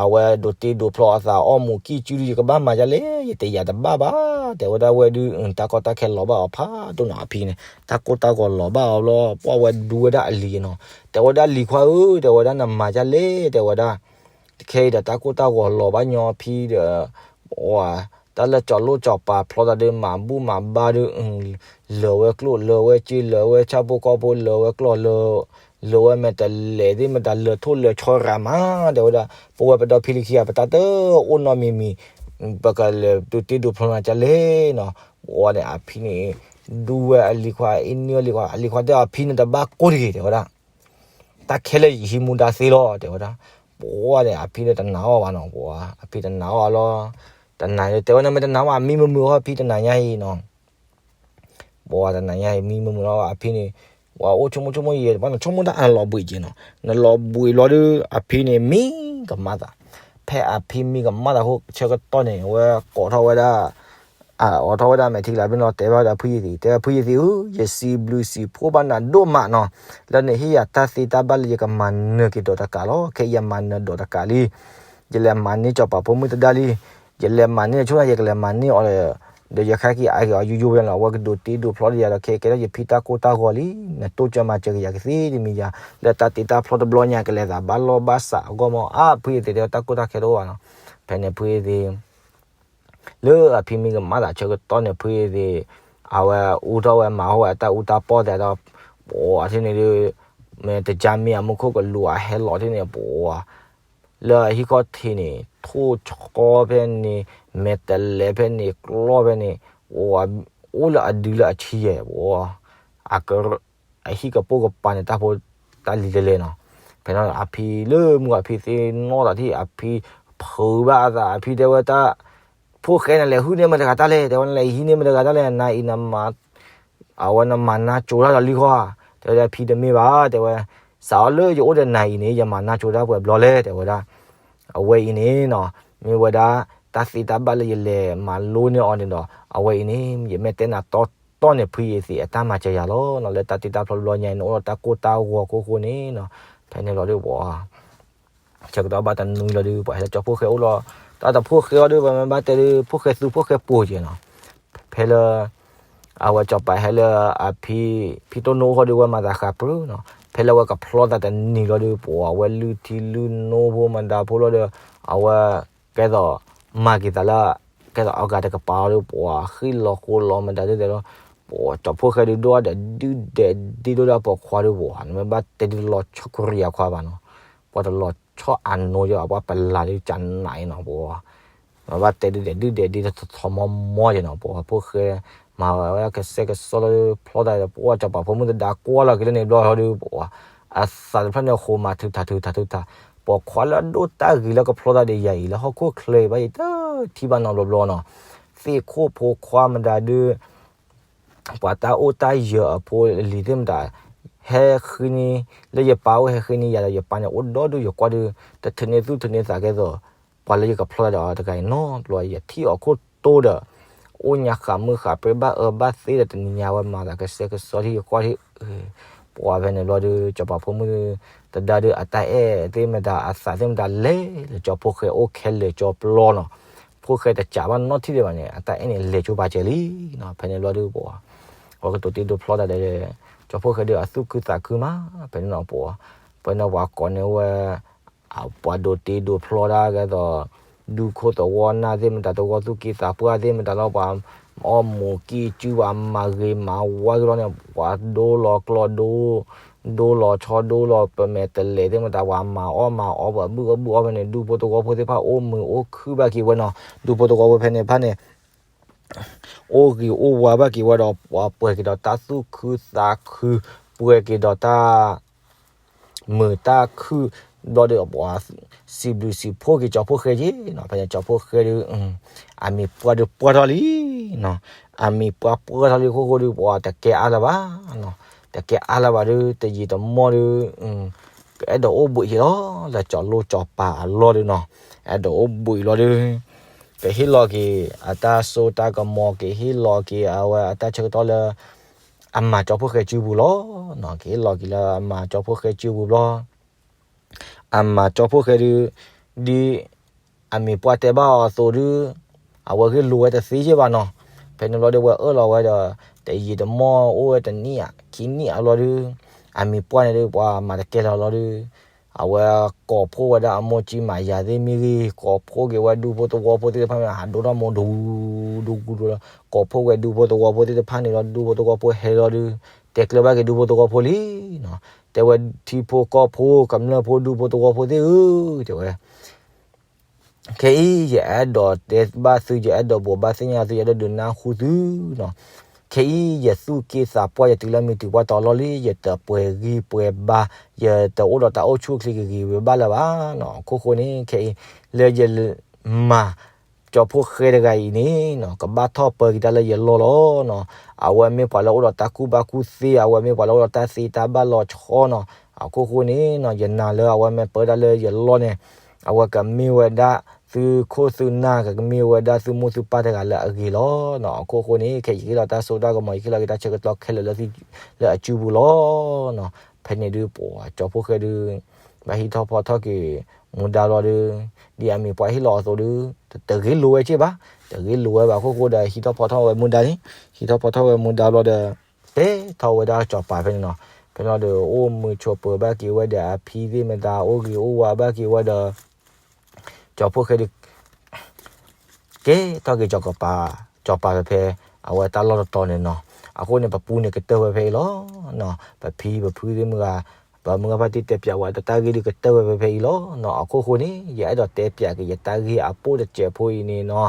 အဝဲဒိးတ့ဒိးဖျီအသး အီၣ်မူးကံၢ်စုဒုး ယကဘၣ်မၤဒ်လဲၣ် ယတယာ်တဘၣ်ဘၣ် တဲဝဲဒၣ်ဝဲဒုး, တၢ်ကီတၢ်ခဲလီၤဘၣ်အီၤဖးဒိၣ်နီၤ အဖံန့ၣ်, တၢ်ကိၢ်တၢ်ဂီၤလီၤဘၣ်အီၤဘျီ ပှၤဝဲဒူဝဲဒၣ်အလံၤနီၤ, တဲဝဲဒၣ်လံၤခွါဧၢ တဲဝဲဒၣ် နမၤဒ်လဲၣ် တဲဝဲဒၣ်, ခဲအံၤဒီးတၢ်ကိၢ်တၢ်ဂီၤလီၤဘၣ်ညီအဖံဒီး တၢ်လၢကၠီၤလိၣ်ကၠီၤပၤဖျီသးဒုး မၤဘူၣ်မၤဘါဒုး လၢာ်ဝဲကျိၣ်လၢာ်ဝဲစ့ လၢာ်ဝဲဆၣ်ဖိကီၢ်ဖိ လၢာ်ဝဲကျီၢ်လၢာ် လၢာ်ဝဲမဲာ်တလဲၤသ့ၣ်မတၤ လၢာ်ထိၣ်လၢာ်ဆီရၤမး တဲဝဲဒၣ်, ပဝဲပဒီဖံလၢခံဂၤ ပတၢ်တအိၣ်နီတမံၤမံၤ ပကလဲၤဒိးတ့ဒိးဖျီနၤဒ်လဲၣ်နီၤ, အဝဲန့ၣ်အဖံန့ၣ် ဒူဝဲအလံၤခွါ အ့ၣ်နုၢ်အလံၤခွါ အလံၤခွါတဲအဖံန့ၣ် တဘၣ်ကိၢ်တဂ့ၤ တဲဝဲဒၣ် တၢ်ခဲလၢာ်ယဟံးမူဒါသ့လီၤ တဲဝဲဒၣ်. ပှၤန့ၣ် အဖံဒီးတနာ်အီၤဘၣ်နီၤ, ပှၤ အဖံတနာ်အီၤလီၤ. တနာ်တဲဝဲန့ၣ် မ့ၢ်တနာ်ဘၣ် မံမုာ်မုာ်အီၤ ဖံတနာ်ညါအံၤနီၤ. ပှၤတနာ်ညါအံၤ မံမုာ်မုာ်လီၤ အဖံန့ၣ်, ပှၤအိၣ်ဆိကမိၣ်ဆိကမိၣ်ယဲ ပှၤနဆိကမိၣ်တၢ်အလီၤဘှံးက့နီၤ, နလီၤဘှံးလီၤဒီး အဖံန့ၣ် မံကမၣ်သး, ဖဲအဖံမံကမၣ်သးအဃိ ဆၢကတီၢ်န့ၣ် အဝဲကိးထီၣ်ဝဲဒၣ် အအိးထီၣ်ဝဲဒၣ်မဲာ်ထံကလၤဘ့ၣ်နီၤ တဲဘၣ်ဝဲဒၣ်ဖုယ့ၢ်သံး, တဲဝဲဖုယ့ၢ်သံးဧၢ, ယစံးဘျုးစံးဖှိၣ်ဘၣ်နၤဒိၣ်မးနီၤ, လၢနဟ့ၣ်ယၤတၢ်သ့တၢ်ဘၣ်လၢယကမၤနၢၤက့ၤဒီးတကးလီၤ. ခဲအံၤယမၤနၢၤဒီးတကးလံ, ယလဲၤမၤန့ၢ်စီၤပၤဖိမုၣ်သဒါလံ, ယလဲၤမၤန့ၢ်ဆိန့ၣ် ယကလဲၤမၤန့ၢ်အီၤဒီး ယခါက့ၤအါက့ၤအီၤယူယူဝဲလီၤ. အဝဲကဒိးတ့ဒိးဖျီဒီးယၤဒီး ခဲကဲထီၣ်ယဖံတၢ်ကိၢ်တၢ်ဂီၤလံ, နတိစၢၤမၤစၢၤက့ၤယၤကသ့တမံၤယၤ, လၢတၢ်တ့တၢ်ဖျီတဘျီညါ ကလဲၤသးဘၣ်လီၢ်ဘၣ်စးအဂီၢ်မး အါဖုယ့ၢ်သံးတဲဝဲတၢ်ကိၢ်တၢ်ခဲတအိၣ်ဘၣ်နီၤ. ဖဲန့ၣ်ဖုယ့ၢ်သံး လၢအဖံမံကမၣ်သးဆၢကတီၢ်န့ၣ် ဖုယ့ၢ်သံး အဝဲအူထီၣ်ဝဲမၤဟီၣ်ဝဲအတၢ်အူတၢ်ပီၢ်သ့ၣ်ဒီး ပှၤထံၣ်န့ၣ်ဒုး မ့ၢ်တကၢ်မ့ၢ်အမူခိၣ်ကလူးအဟဲလီၤထံၣ်န့ၣ် ပှၤ လၢအဟံၣ်ခီၣ်ထံးန့ၣ် ထိၣ်ဆီဖဲန့ၣ် မဲာ်တဲးလဲးဖဲန့ၣ် ကျီၢ်ဖဲန့ၣ် ပှၤ အိၣ်လၢအဒုလၢအဆံယဲၢ် ပှၤ အက အဟံၣ်ကပိာ်ကပၤန့ၣ် တၢ်ဖိတၢ်လံၤလဲၤလဲၤနီၤ. ဖဲန့ၣ်အဖံလၢမုၢ်အဖံသ့ၣ်နီၣ်သးထံၣ် အဖံဖုးဘၣ်အသး အဖံတဲဝဲတၢ် ဖိၣ်ဃဲနလဲၤဟုၣ်န့ၢ်မတၤတဂၤတၢ်လဲၣ် တဲဝဲ နလဲၤဟံးန့ၢ်မတၤတဂၤတၢ်လဲၣ် နၤအံၤနမၤ အဝဲနမၤနါကၠိတၢ်ဒီးလံဃီဧါ တဲဝဲဒၣ်ဖံတမ့ၢ်ဘၣ် တဲဝဲ စးထီၣ်လၢယအိၣ်ဒီးနၤအံၤန့ၣ် ယမၤနါကၠိတၢ်ပှဲၤဘျီလဲၣ် တဲဝဲဒၣ် အဝဲအံၤန့ၣ်နီၤ မ့ၢ်ဝဲဒၣ် တၢ်သ့တၢ်ဘၣ်လၢယလဲၤမၤလိန့ၢ်အီၤန့ၣ်ဒီး အဝဲအံၤန့ၣ် ယမ့ၢ်တဲနၤတီတီန့ၣ် ဖုယ့ၢ်သံးအတၢ်မၤစၢၤယၤလီၤနီၤ လၢတၢ်တ့တၢ်ဖျီတဘျီညါအံၤ နအိၣ်ဒီးတၢ်ကိၢ်တၢ်ဂီၤခိၣ်ဃိန့ၣ်နီၤ ဖဲန့ၣ်လီၤဒုးပှၤ ဆၢကတီၢ်ဘၣ်တနွံလီၤဒုး ပှၤဟဲလၢကၠီဖှိၣ်ဃဲအိၣ်လီၤ တၢ်တဖှိၣ်ဃဲအီၤဒုး ပှၤမ့ၢ်ဘၣ်တဲဒုး ဖှိၣ်ဃဲသူဖှိၣ်ဃဲပိာ်က့ၤနီၤ ဖဲလၢ အဝဲစီၤပၤဟဲလၢအဖံ ဖံတိၢ်နိအဃိဒီး ဝဲမၤသးဃးပြၢနီၤ ဖဲလၢအဝဲကဖျီသးတနံၤလီၤဒုး ပှၤဝဲလုၢ်ထံလုၢ်နိဖိမတၤဖိလီၤဒီး အဝဲ ကဲသိး မၤက့ၤသးလၢ ကဲသိးအီၣ်ကၤတကပၤလီၤဒုး ပှၤဃ့ၣ်လီၤဃိလီၤမတၤဒုးတဲလီၤ ပှၤစီၤဖှိၣ်ဃဲဒုးဒိၣ်ဒီးဒုၣ်ဒဲးဒ့ဒိၣ်ဒီးပိာ်ခွါဒုး ပှၤနမ့ၢ်ဘၣ်တဲဒုးလီၤဆီကရံၤအခွါဘၣ်နီၤ ပှၤတလီၤဆီအနိယဘၣ် ပှၤပလၤဒုးကနးအံၤနီၤ ပှၤ မ့ၢ်ဘၣ်တဲဒုးဒဲးဒုၣ်ဒဲးဒ့ထီထီမီမီယဲနီၤ ပှၤဖှိၣ်ဃဲ မၤဝဲကစဲကစီလီၤဒုး ဖျီသးဒီး ပှၤစီၤပၤဖိမုၣ်သဒါကွၢ်လီၤက့ၤလၢန့ၣ်ဘျီလီၤဒုး ပှၤ အသးတဖျၢၣ်န့ၣ် ဃိမၤထုးထးထုးထးထုးထး ပိာ်ခွါလၢအဒိၣ်တၢ်ဂ့ၤလၢကဖျီသးဒီးယၤအံၤ လၢဟီၣ်ခိၣ်ချၢအံၤဘၣ်ယတထံၣ်ဘၣ်နီတဘျီဘျီနီၤ သ့ၣ်ခိၣ်ဖိခွါမတၤဒုး ပှၤတၢ်အိၣ်တၢ်ယၢၤအဖိအလံၤသ့ၣ်မတၤ ဟဲဃ့န့ၢ် လၢယပၢ်အိၣ်ဟဲဃ့န့ၢ်ယၤဒီး ယပၢ်န့ၣ်အိၣ်ဒီဒူၣ်ယကွၢ်ဒုး တထုးန့ၢ်သူၣ်ထုးန့ၢ်သးကဲသိး ပှၤလၢယကဖျီသးဒီးတဂၤအံၤနီတဘျီ ယထံၣ်အီၤခိၣ်တိဒီး အိၣ်ညါဃးမုၢ်ဃးပြ့ဘၣ်အၢဘၣ်သီဒီး တနံၤညါဝဲမၤသးကစဲကစီထံၣ်ယကွၢ်ထံၣ် ပှၤဖဲန့ၣ်ဘျီဒုး စီၤပၤဖိမုၣ်သဒါဒုး အတၢ်အဲၣ်သ့ၣ်မတၤ အသးသ့ၣ်မတၤလဲၤလၢကၠီဖှိၣ်ဃဲအိၣ်ခဲလၢာ်ကၠီပျီနီၤ ဖှိၣ်ဃဲတစးဘၣ်နီတထံၣ်ဒံးဘၣ်န့ၣ် အတၢ်အဲၣ်န့ၣ်လဲၤကၠိပာ်စၢၤလံနီၤ ဖဲန့ၣ်ဘျီဒုး ပှၤ ပှၤကတိၤတ့ဒိးဖျီတၢ်ဒီး ကၠီဖှိၣ်ဃဲဒုး အသူၣ်ခုသးခုမး ဖဲန့ၣ်နီၤ ပှၤ ဖဲန့ၣ်ပှၤကိးန့ၢ်ဝဲ ပှၤဒိးတ့ဒိးဖျီတၢ်ကဲသိး ဒူခိၣ်သဝီနၢ်သ့ၣ်မတၤ သဝီသူၣ်က့သးပှၢ်သ့ၣ်မတၤလီၤ ပှၤအီၣ်မူးကံၢ်စု ပှၤမၤဂ့ၤမၤဝါက့ၤလီၤန့ၣ် ပှၤဒိလီၤကျီၢ်ဒိ ဒိလီၤဆီဒိလီၤ ပမဲာ်တဲးလဲးသ့ၣ်မတၤ ပှၤမၤအီၣ်မၤအီ ပှၤဘုၣ်အီၣ်ဘုၣ်အီဖဲန့ၣ် ဒူဖိသဝီဖိသ့ၣ်တဖၣ် အိၣ်မုာ်အိၣ်ခုၣ်ဘၣ်က့ၤဝဲနီၤ ဒူဖိသဝီဖိဖဲန့ၣ်တဖၣ်န့ၣ် အိၣ်ဂ့ၤအိၣ်ဝါဘၣ်က့ၤဝဲဒီး ပှၤပှဲၤက့ၤဒီးတၢ်သူၣ်ခုသးခု ပှဲၤက့ၤဒီးတၢ် မုာ်တၢ်ခုၣ်ဘျီဒီး ပှၤစံးဘျုးစံးဖှိၣ်က့ၤကၠီဖှိၣ်ဃဲက့ၤနီၤ ဖဲန့ၣ်ကၠီဖှိၣ်ဃဲဒုး အမံၤပှၢ်ဒုးပှၢ်ထီၣ်လံနီၤ အမံၤပှၢ်ပှၢ်ထီၣ်လံအဃိဃိဒုး ပှၤတကဲအါလၢၤဘၣ်နီၤ တကဲအါလၢၤဘၣ်ဒုး တယံာ်တမီၢ်ဒုး ကအဲၣ်ဒိးအိၣ်ဘှံးက့ၤလီၤ လၢကၠီလိၣ်ကၠီပၤအလီၢ်ဒုးနီၤ အဲၣ်ဒိးအိၣ်ဘှံးလီၤဒုး ကဟ့ၣ်လီၤက့ၤအတၢ်စိတၢ်ကမီၤ ကဟ့ၣ်လီၤက့ၤအဝဲအတၢ်ဆၢကတီၢ်လၢ အမၤကၠီဖှိၣ်ဃဲစုပူၤလီၤနီၤ ကဟ့ၣ်လီၤက့ၤလၢအမၤကၠီဖှိၣ်ဃဲစုပူၤဘျီ အမၤကၠီဖှိၣ်ဃဲဒုး ဒ်အမံၤပှၢ်တဲဘၣ်အီၤအသိးဒုး အဝဲဂ့ၢ်လိာ်ဝဲတသ့ယဲၢ်ဘၣ်နီၤ ဖဲန့ၣ်ဘျီဒုး ဝဲအၢၣ်လီၤဝဲဒီး တယံာ်တမီၢ်အိၣ်ဝဲတနံၣ်ဧါ ခံနံၣ်အဘျီဒုး အမံၤပှၢ်န့ၣ်ဒုး ပှၤမၤတကဲလၢၤလီၤဒုး အဝဲကိးဖှိၣ်ဝဲဒၣ်အမိၢ်ကၠံမၤယၤသ့ၣ်မ့ၢ်ဂ့ၤ ကိးဖှိၣ်က့ၤဝဲဒူဖိသဝီဖိသ့ၣ်တဖၣ်မ့ၢ် ဟးဒိထီၣ်မိၢ်ဒူ ဒူဒူ ကိးဖှိၣ်ဝဲဒူဖိသဝီဖိသ့ၣ်တဖၣ်န့ၣ်လီၤ ဒူဖိသဝီဖိဟဲလီၤဒုး တဲကျၢၤဘၣ်က့ၤဒူဖိသဝီဖိလံနီၤ တဲဝဲထံဖိကီၢ်ဖိ ကမျၢၢ်ဖိ ဒူဖိသဝီဖိသ့ၣ်ဧၢ တဲဝဲ ခဲအံၤ ယအဲၣ်ဒိးတဲဘၣ်သု ယအဲၣ်ဒိးဘိးဘၣ်သ့ၣ်ညါသု ယအဲၣ်ဒိးဒုးနၢ်ဟူသုနီၤ ခဲအံၤ ယသူၣ်က့သးပှၢ် ယတုၤလၢမံၤတုၤပှၢ်တီလီၤလံ, ယတပှဲၤဂံၢ်ပှဲၤဘါ, ယတအိၣ်ဒီးတၢ်အိၣ်ဆူၣ်အိၣ်ချ့ဂ့ၤဂ့ၤဝဲဘၣ်လၢၤဘၣ်နီၤ. အခိၣ်ဃိန့ၣ် ခဲအံၤ လၢယမၤ ကၠီဖှိၣ်ဃဲတဂၤအံၤန့ၣ်နီၤ ကဘၣ်ထီၣ်ပၢက့ၤတၢ်လၢယလီၢ်လီၤနီၤ. အဝဲမ့ၢ်ပှၤလၢအိၣ်ဒီးတၢ်ကူၣ်ဘၣ်ကူၣ်သ့, အဝဲမ့ၢ်ပှၤလၢအိၣ်ဒီးတၢ်သ့တၢ်ဘၣ်လီၤဆီနီၤ. အခိၣ်ဃိန့ၣ်နီၤ ယနာ်လၢအဝဲမ့ၢ်ပၢတၢ်လၢယလီၢ်န့ၣ် အဝဲကမ့ၢ်ဝဲဒၣ်သုခိၣ်သုနၢ်, ကကမ့ၢ်ဝဲဒၣ်သုမိၢ်သုပၢ်တဂၤလၢအဂ့ၤလီၤနီၤ. အခိၣ်ဃိန့ၣ် ခဲအံၤယဟ့ၣ်လီၤတၢ်စိတၢ်ကမီၤ, ယဟ့ၣ်လီၤက့ၤတၢ်ဆၢကတီၢ်ခဲလၢာ်လၢသု လၢအစုပူၤလီၤနီၤ. ဖဲန့ၣ်ဒုး ပှၤကၠီဖှိၣ်ဃဲဒုး ဘၣ်ဟံးထီၣ်ဖီထီၣ်က့ၤမူဒါဘျီဒီး, ဒ်အမံၤပှၢ်ဟ့ၣ်လီၤအသိးဒီး တဂ့ၤလိာ်ဝဲက့ၢ်ဘၣ်, တဂ့ၤလိာ်ဝဲဘၣ်. အခိၣ်ဃိဒီး ဟံးထီၣ်ဖီထီၣ်ဝဲမူဒါန့ၣ်, ဟံးထီၣ်ဖီထီၣ်ဝဲမူဒါဘျီဒီး တဲထီၣ်ဝဲဒၣ်ကၠီၤပၤဖဲန့ၣ်နီၤ. ဖဲန့ၣ်ဒီး အိၣ်မုာ်ဆိးပၢၤဘၣ်က့ၤဝဲဒီးအဖံသ့ၣ်မတၤ, အိၣ်ဂ့ၤအိၣ်ဝါဘၣ်က့ၤဝဲဒီး ကၠီဖှိၣ်ဃဲဒုး ကဲထီၣ်က့ၤကၠီၤကပၤ, ကၠီၤပၤဖဲဖဲ အဝဲတၢ်လီၢ်တတီၤန့ၣ်နီၤ. အဃိန့ၣ် ပပူန့ၣ်ကတၢၢ်ဝဲဖဲအံၤလီၤ. ပဖံပဖုသ့ၣ်မုၢ်ဂၤ, ပမုၢ်ဂၤဖါတံၢ်တဲပၠးဝဲ တၢ်ဂ့ၢ်ဒုးကတၢၢ်ဝဲဖဲဖဲအံၤလီၤနီၤ. အခိၣ်ဃိန့ၣ် ယအဲၣ်ဒိးတဲပၠးက့ၤယတၢ်ဂ့ၢ်အပိၢ်တစဲးဖိအံၤန့ၣ်နီၤ.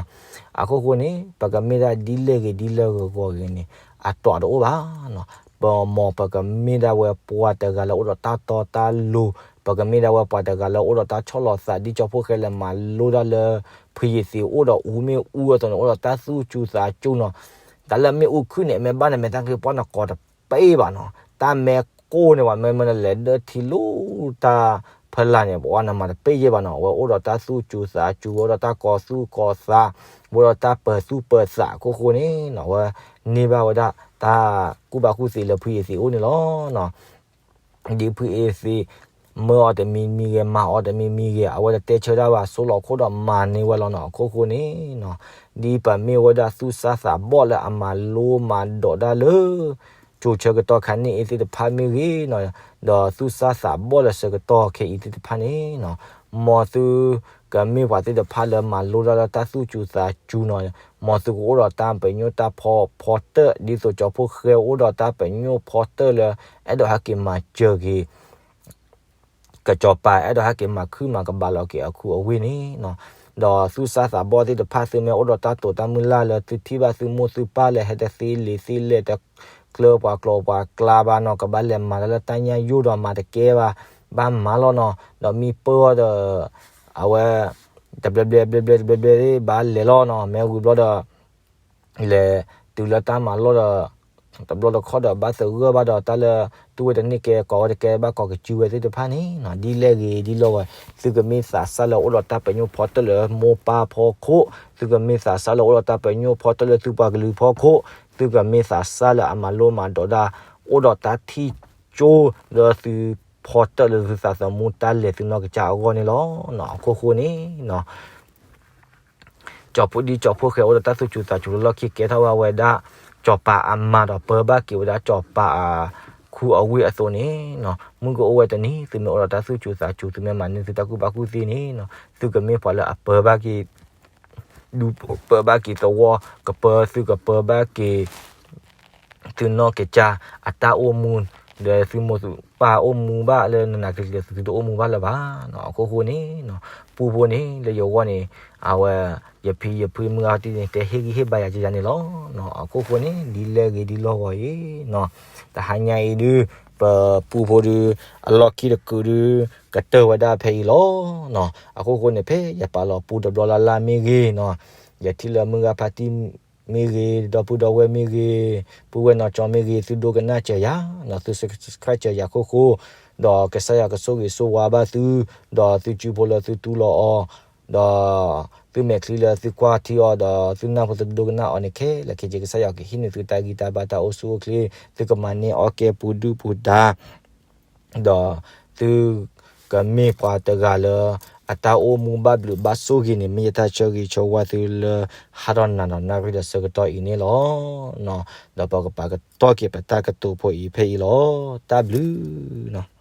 အခိၣ်ဃိန့ၣ် ပကမ့ၢ်ဒၣ်ဒ်လဲၣ်ဂ့ၤဒ်လဲၣ်ဂ့ၤဂီၤဂ့ၤန့ၣ် အတီၤတအိၣ်ဘၣ်နီၤ. ပမ်ပကမ့ၢ်ဒၣ်ဝဲပှၤတဂၤလၢအိၣ်ဒီးတၢ်တီတၢ်လိၤ, ပကမ့ၢ်ဒၣ်ဝဲပှၤတဂၤလၢအိၣ်ဒီးတၢ်ဆီၣ်လီၤသး ဒ်ကၠီဖှိၣ်ဃဲလဲၤမၤလိတၢ်လၢ ဖုယ့ၤသံးအိၣ်ဒီးအူမ့ၣ်အူအသိးန့ၣ် အိၣ်ဒီးတၢ်သူၣ်စူၤသးစူၤနီၤ. တၢ်လၢမ့ၣ်အူခုၣ်န့ၣ် အမ့ၢ်ဘၣ်န့ၣ် မဲာ်သၣ်ဃ့ပှၢ်နကိးတပ့ၢ်ဘၣ်နီၤ. တၢ်မဲာ်ကိၢ်န့ၣ် ပှၤမ့ၢ်မ့ၢ်နလဲၤဒၢထံလီၤတၢ်ဖီလာ်န့ၣ် ပှၤနမၤတပ့ၢ်ယဲၢ်ဘၣ်နီၤ. အဝဲအိၣ်ဒီးတၢ်သူၣ်စူၤသးစူၤ, အိၣ်ဒီးတၢ်ကီၤသူၣ်ကီၤသး, အိၣ်ဒီးတၢ်ပၢၤသူၣ်ပၢၤသး. အခိၣ်ဃိန့ၣ်နီၤ အဝဲန့ၢ်ဘၣ်ဝဲဒၣ်တၢ်ကူၣ်ဘၣ်ကူၣ်သ့လၢဖုယ့ၤသံးအိၣ်န့ၣ်လီၤနီၤ. ဒ်ဖုယ့ၤသံး မၢအီၤတမံၤမံၤဂ့ၤ, မၤအီၤတမံၤမံၤဂ့ၤ, အဝဲတတဲဆၢတၢ်ဘၣ်, ဆိလီၤခိၣ်ဒီးမၤန့ၢ်ဝဲလီၤနီၤ. အခိၣ်ဃိန့ၣ်နီၤ ဒ်ပမ့ၢ်ဝဲဒၣ်သူၣ်စၢ်သးဘီၣ်လၢအမၤလိမၤဒိးတၢ်လၢ ကၠိဆၢကတီၢ်ခါန့ၣ်အံၤသ့ၣ်တဖၣ်မ့ၢ်ဂ့ၤနီၤ, ဒီးသူၣ်စၢ်သးဘီၣ်လၢဆၢကတီၢ်ခဲအံၤသ့ၣ်တဖၣ်န့ၣ်နီၤ, မ်သုကမ့ၢ်ပှၤသ့ၣ်တဖၣ်လၢမၤလိတၢ်လၢတၢ်သူၣ်စူၤသးစူၤနီၤ, မ်သုကအိၣ်ဒီးတၢ်ပညိၣ်တၢ်ဖီဖီတၢၢ် ဒ်သိးကၠီဖှိၣ်ဃဲအိၣ်ဒီးတၢ်ပညိၣ်ဖီတၢၢ်လၢ အဲၣ်ဒိးဟဲက့ၤမၤစၢၤက့ၤ ကစီၤပၤ အဲၣ်ဒိးဟဲက့ၤမၤခုၣ်မၤကဘၣ်လီၤက့ၤအခူအဝ့ၢ်န့ၣ်နီၤ, ဒီးသူၣ်စၢ်သးဘီၣ်သ့ၣ်တဖၣ် သုမ့ၢ်အိၣ်ဒီးတၢ်တိာ်တၢ်မုၢ်လၢ်လၢသုထံၣ်ဘၣ်သုမိၢ်သုပၢ်လၢဟဲတသ့လံာ်သ့လဲၢ် တကျၢပှၤကျိၤပှၤကျါဘၣ်နီၤ, ကဘၣ်လဲၤမၤတၢ်လၢတၢ်ညၣ်ယိၣ်ဒီးမၤတကဲဘၣ်, ဘၣ်မၤလီၤနီၤ, ဒီးမ့ၢ်ပၢၢ်အီၤဒီး အဝဲ တဘျဲဘျဲဘျဲဘျဲတဘျဲဘျဲ ဘၣ်လဲၤလီၤနီၤ, မ့ၢ်ဝံၤဘျီဒီး လဲၤတုၤလၢတၢ်မၤလိဒီး တဘျီတခီၣ်ဒီး ဘၣ်သဂၢၢ်ဘၣ်ဒီးတၢ်လၢ တူၢ်ဝဲတန့ၢ်ကဲ ကိးဝဲတကဲ ဘၣ်ကိးကစုဝဲသ့ၣ်တဖၣ်န့ၣ်နီၤ, ဒ်လဲၣ်ဂ့ၤဒ်လဲၣ်ဂ့ၤ, သုကမ့ၢ်သးစၢ်လၢအိၣ်ဒီးတၢ်ပညိၣ်ဖီတၢၢ်လၢမိၢ်ပၢ်ဖီခိၣ်, သုကမ့ၢ်သးစၢ်လၢအိၣ်ဒီးတၢ်ပညိၣ်ဖီတၢၢ်လၢသုပှၤကလုာ်ဖီခိၣ်, သုကမ့ၢ်သးစၢ်လၢအမၤလိမၤဒိးတၢ် အိၣ်ဒီးတၢ်ထံၣ်ကၠိလၢသုဖီတၢၢ်လၢသုသးသမူတၢ်လဲၤသုနီၢ်ကစၢ်အဂီၢ်န့ၣ်လီၤ. အခိၣ်ဃိန့ၣ်နီၤ ကၠီၤဖှိၣ်ဒ်ကၠီၤဖှိၣ်ဃဲအိၣ်ဒီးတၢ်သူၣ်စူၤသးစူၤလၢလီၢ်ခံ ကဲထီၣ်ဘၣ်ဝဲဒၣ် ကၠီၤပၤအမါဒီးပၢဘၣ်က့ၤဝဲဒၣ်ကၠီၤပၤအခူအဝ့ၢ်အသိးန့ၣ်နီၤ, မုၢ်ကအိၣ်ဝဲတနံၤ သုမ့ၢ်အိၣ်ဒီးတၢ်သူၣ်စူၤသးစူၤ သုမ့ၢ်မၤန့ၢ်သုတၢ်ကူၣ်ဘၣ်ကူၣ်သ့န့ၣ်နီၤ, သုကမ့ၢ်ပှၤလၢအပၢဘၣ်က့ၤ ဒူပၢဘၣ်က့ၤသဝီ ကပၢသုကပၢဘၣ်က့ၤ သုနီၢ်ကစၢ်အတၢ်အိၣ်မူ ဒီးသုမိၢ်သုပၢ်အိၣ်မူဘၣ်လၢနနၤကျံၤကျံၤ သုတအိၣ်မူဘၣ်လၢၤဘၣ်နီၤ. အခိၣ်ဃိန့ၣ်နီၤ ပူဖိန့ၣ် လၢယဂီၢ်န့ၣ် အဝဲ ယဖံယဖုမုၢ်ဂၤတံၢ်န့ၣ် တဲဟ့ၣ်ဂံၢ်ဟ့ၣ်ဘါယၤကယၤန့ၣ်လီၤ. အခိၣ်ဃိန့ၣ် ဒ်လဲၣ်ဂ့ၤဒ်လဲၣ်ဂ့ၤအံၤနီၤ တဟါညါအံၤဒုး ပပူဖိဒုး အလီၢ်ခံတကုာ်ဒုး ကတၢၢ်ဝဲဒၣ်ဖဲအံၤလီၤ. အခိၣ်ဃိန့ၣ် ဖဲယပာ်လီၤပူတဘျီလၢ်လၢ်မ့ၢ်ဂ့ၤနီၤ, ယထံၣ်လၢမုၢ်ဂၤဖါတံၢ် မ့ၢ်ဂ့ၤ, ဒီပုၢ်ဒီဝဲၢ်မ့ၢ်ဂ့ၤ, ပုၢ်ဝဲၢ်နီၢ်ကၠီမ့ၢ်ဂ့ၤ, သုဒိကနၣ်စၢၤယၤ, သု subscribe စၢၤယၤခိၣ်ဃိ, ဒီးကစၢ်ယွၤကဆိၣ်ဂ့ၤဆိၣ်ဝါဘၣ်သု, ဒီးသုစုဖိလၢသုတူၢ်လိာ်အီၤ, ဒီးသုမဲာ်ချံလၢသုကွၢ်ထံအီၤ, ဒီးသုနၢ်ဖိသုဒိကနၣ်အီၤန့ၣ်ခဲလၢာ်ခဲဆ့ ကစၢ်ယွၤကဟ့ၣ်န့ၢ်သုတၢ်ဂံၢ်တၢ်ဘါတၢ်အိၣ်ဆူၣ်အိၣ်ချ့, သုကမၤန့ၢ်အီၣ်ကဲပူၤဒုၣ်ပူၤဒါ ဒီးသုကမ့ၢ်ပှၤတဂၤလၢ အတၢ်အိၣ်မူဘၣ်ဘျုးဘၣ်ဆိၣ်ဂ့ၤန့ၣ် မ့ၢ်ယတၢ်ဆၢဂ့ၤဆၢဝါသုလၢ ဟါဒီးနၤဒီးနၣ်ရံၣ်ဒီးဆၢကတီၢ်အံၤန့ၣ်လီၤ. ဒီးပကပာ်ကတီၢ်က့ၤပတၢ်ကတိၤဖိအံၤဖဲအံၤလီၤ. တၢ်ဘျုးနီၤ.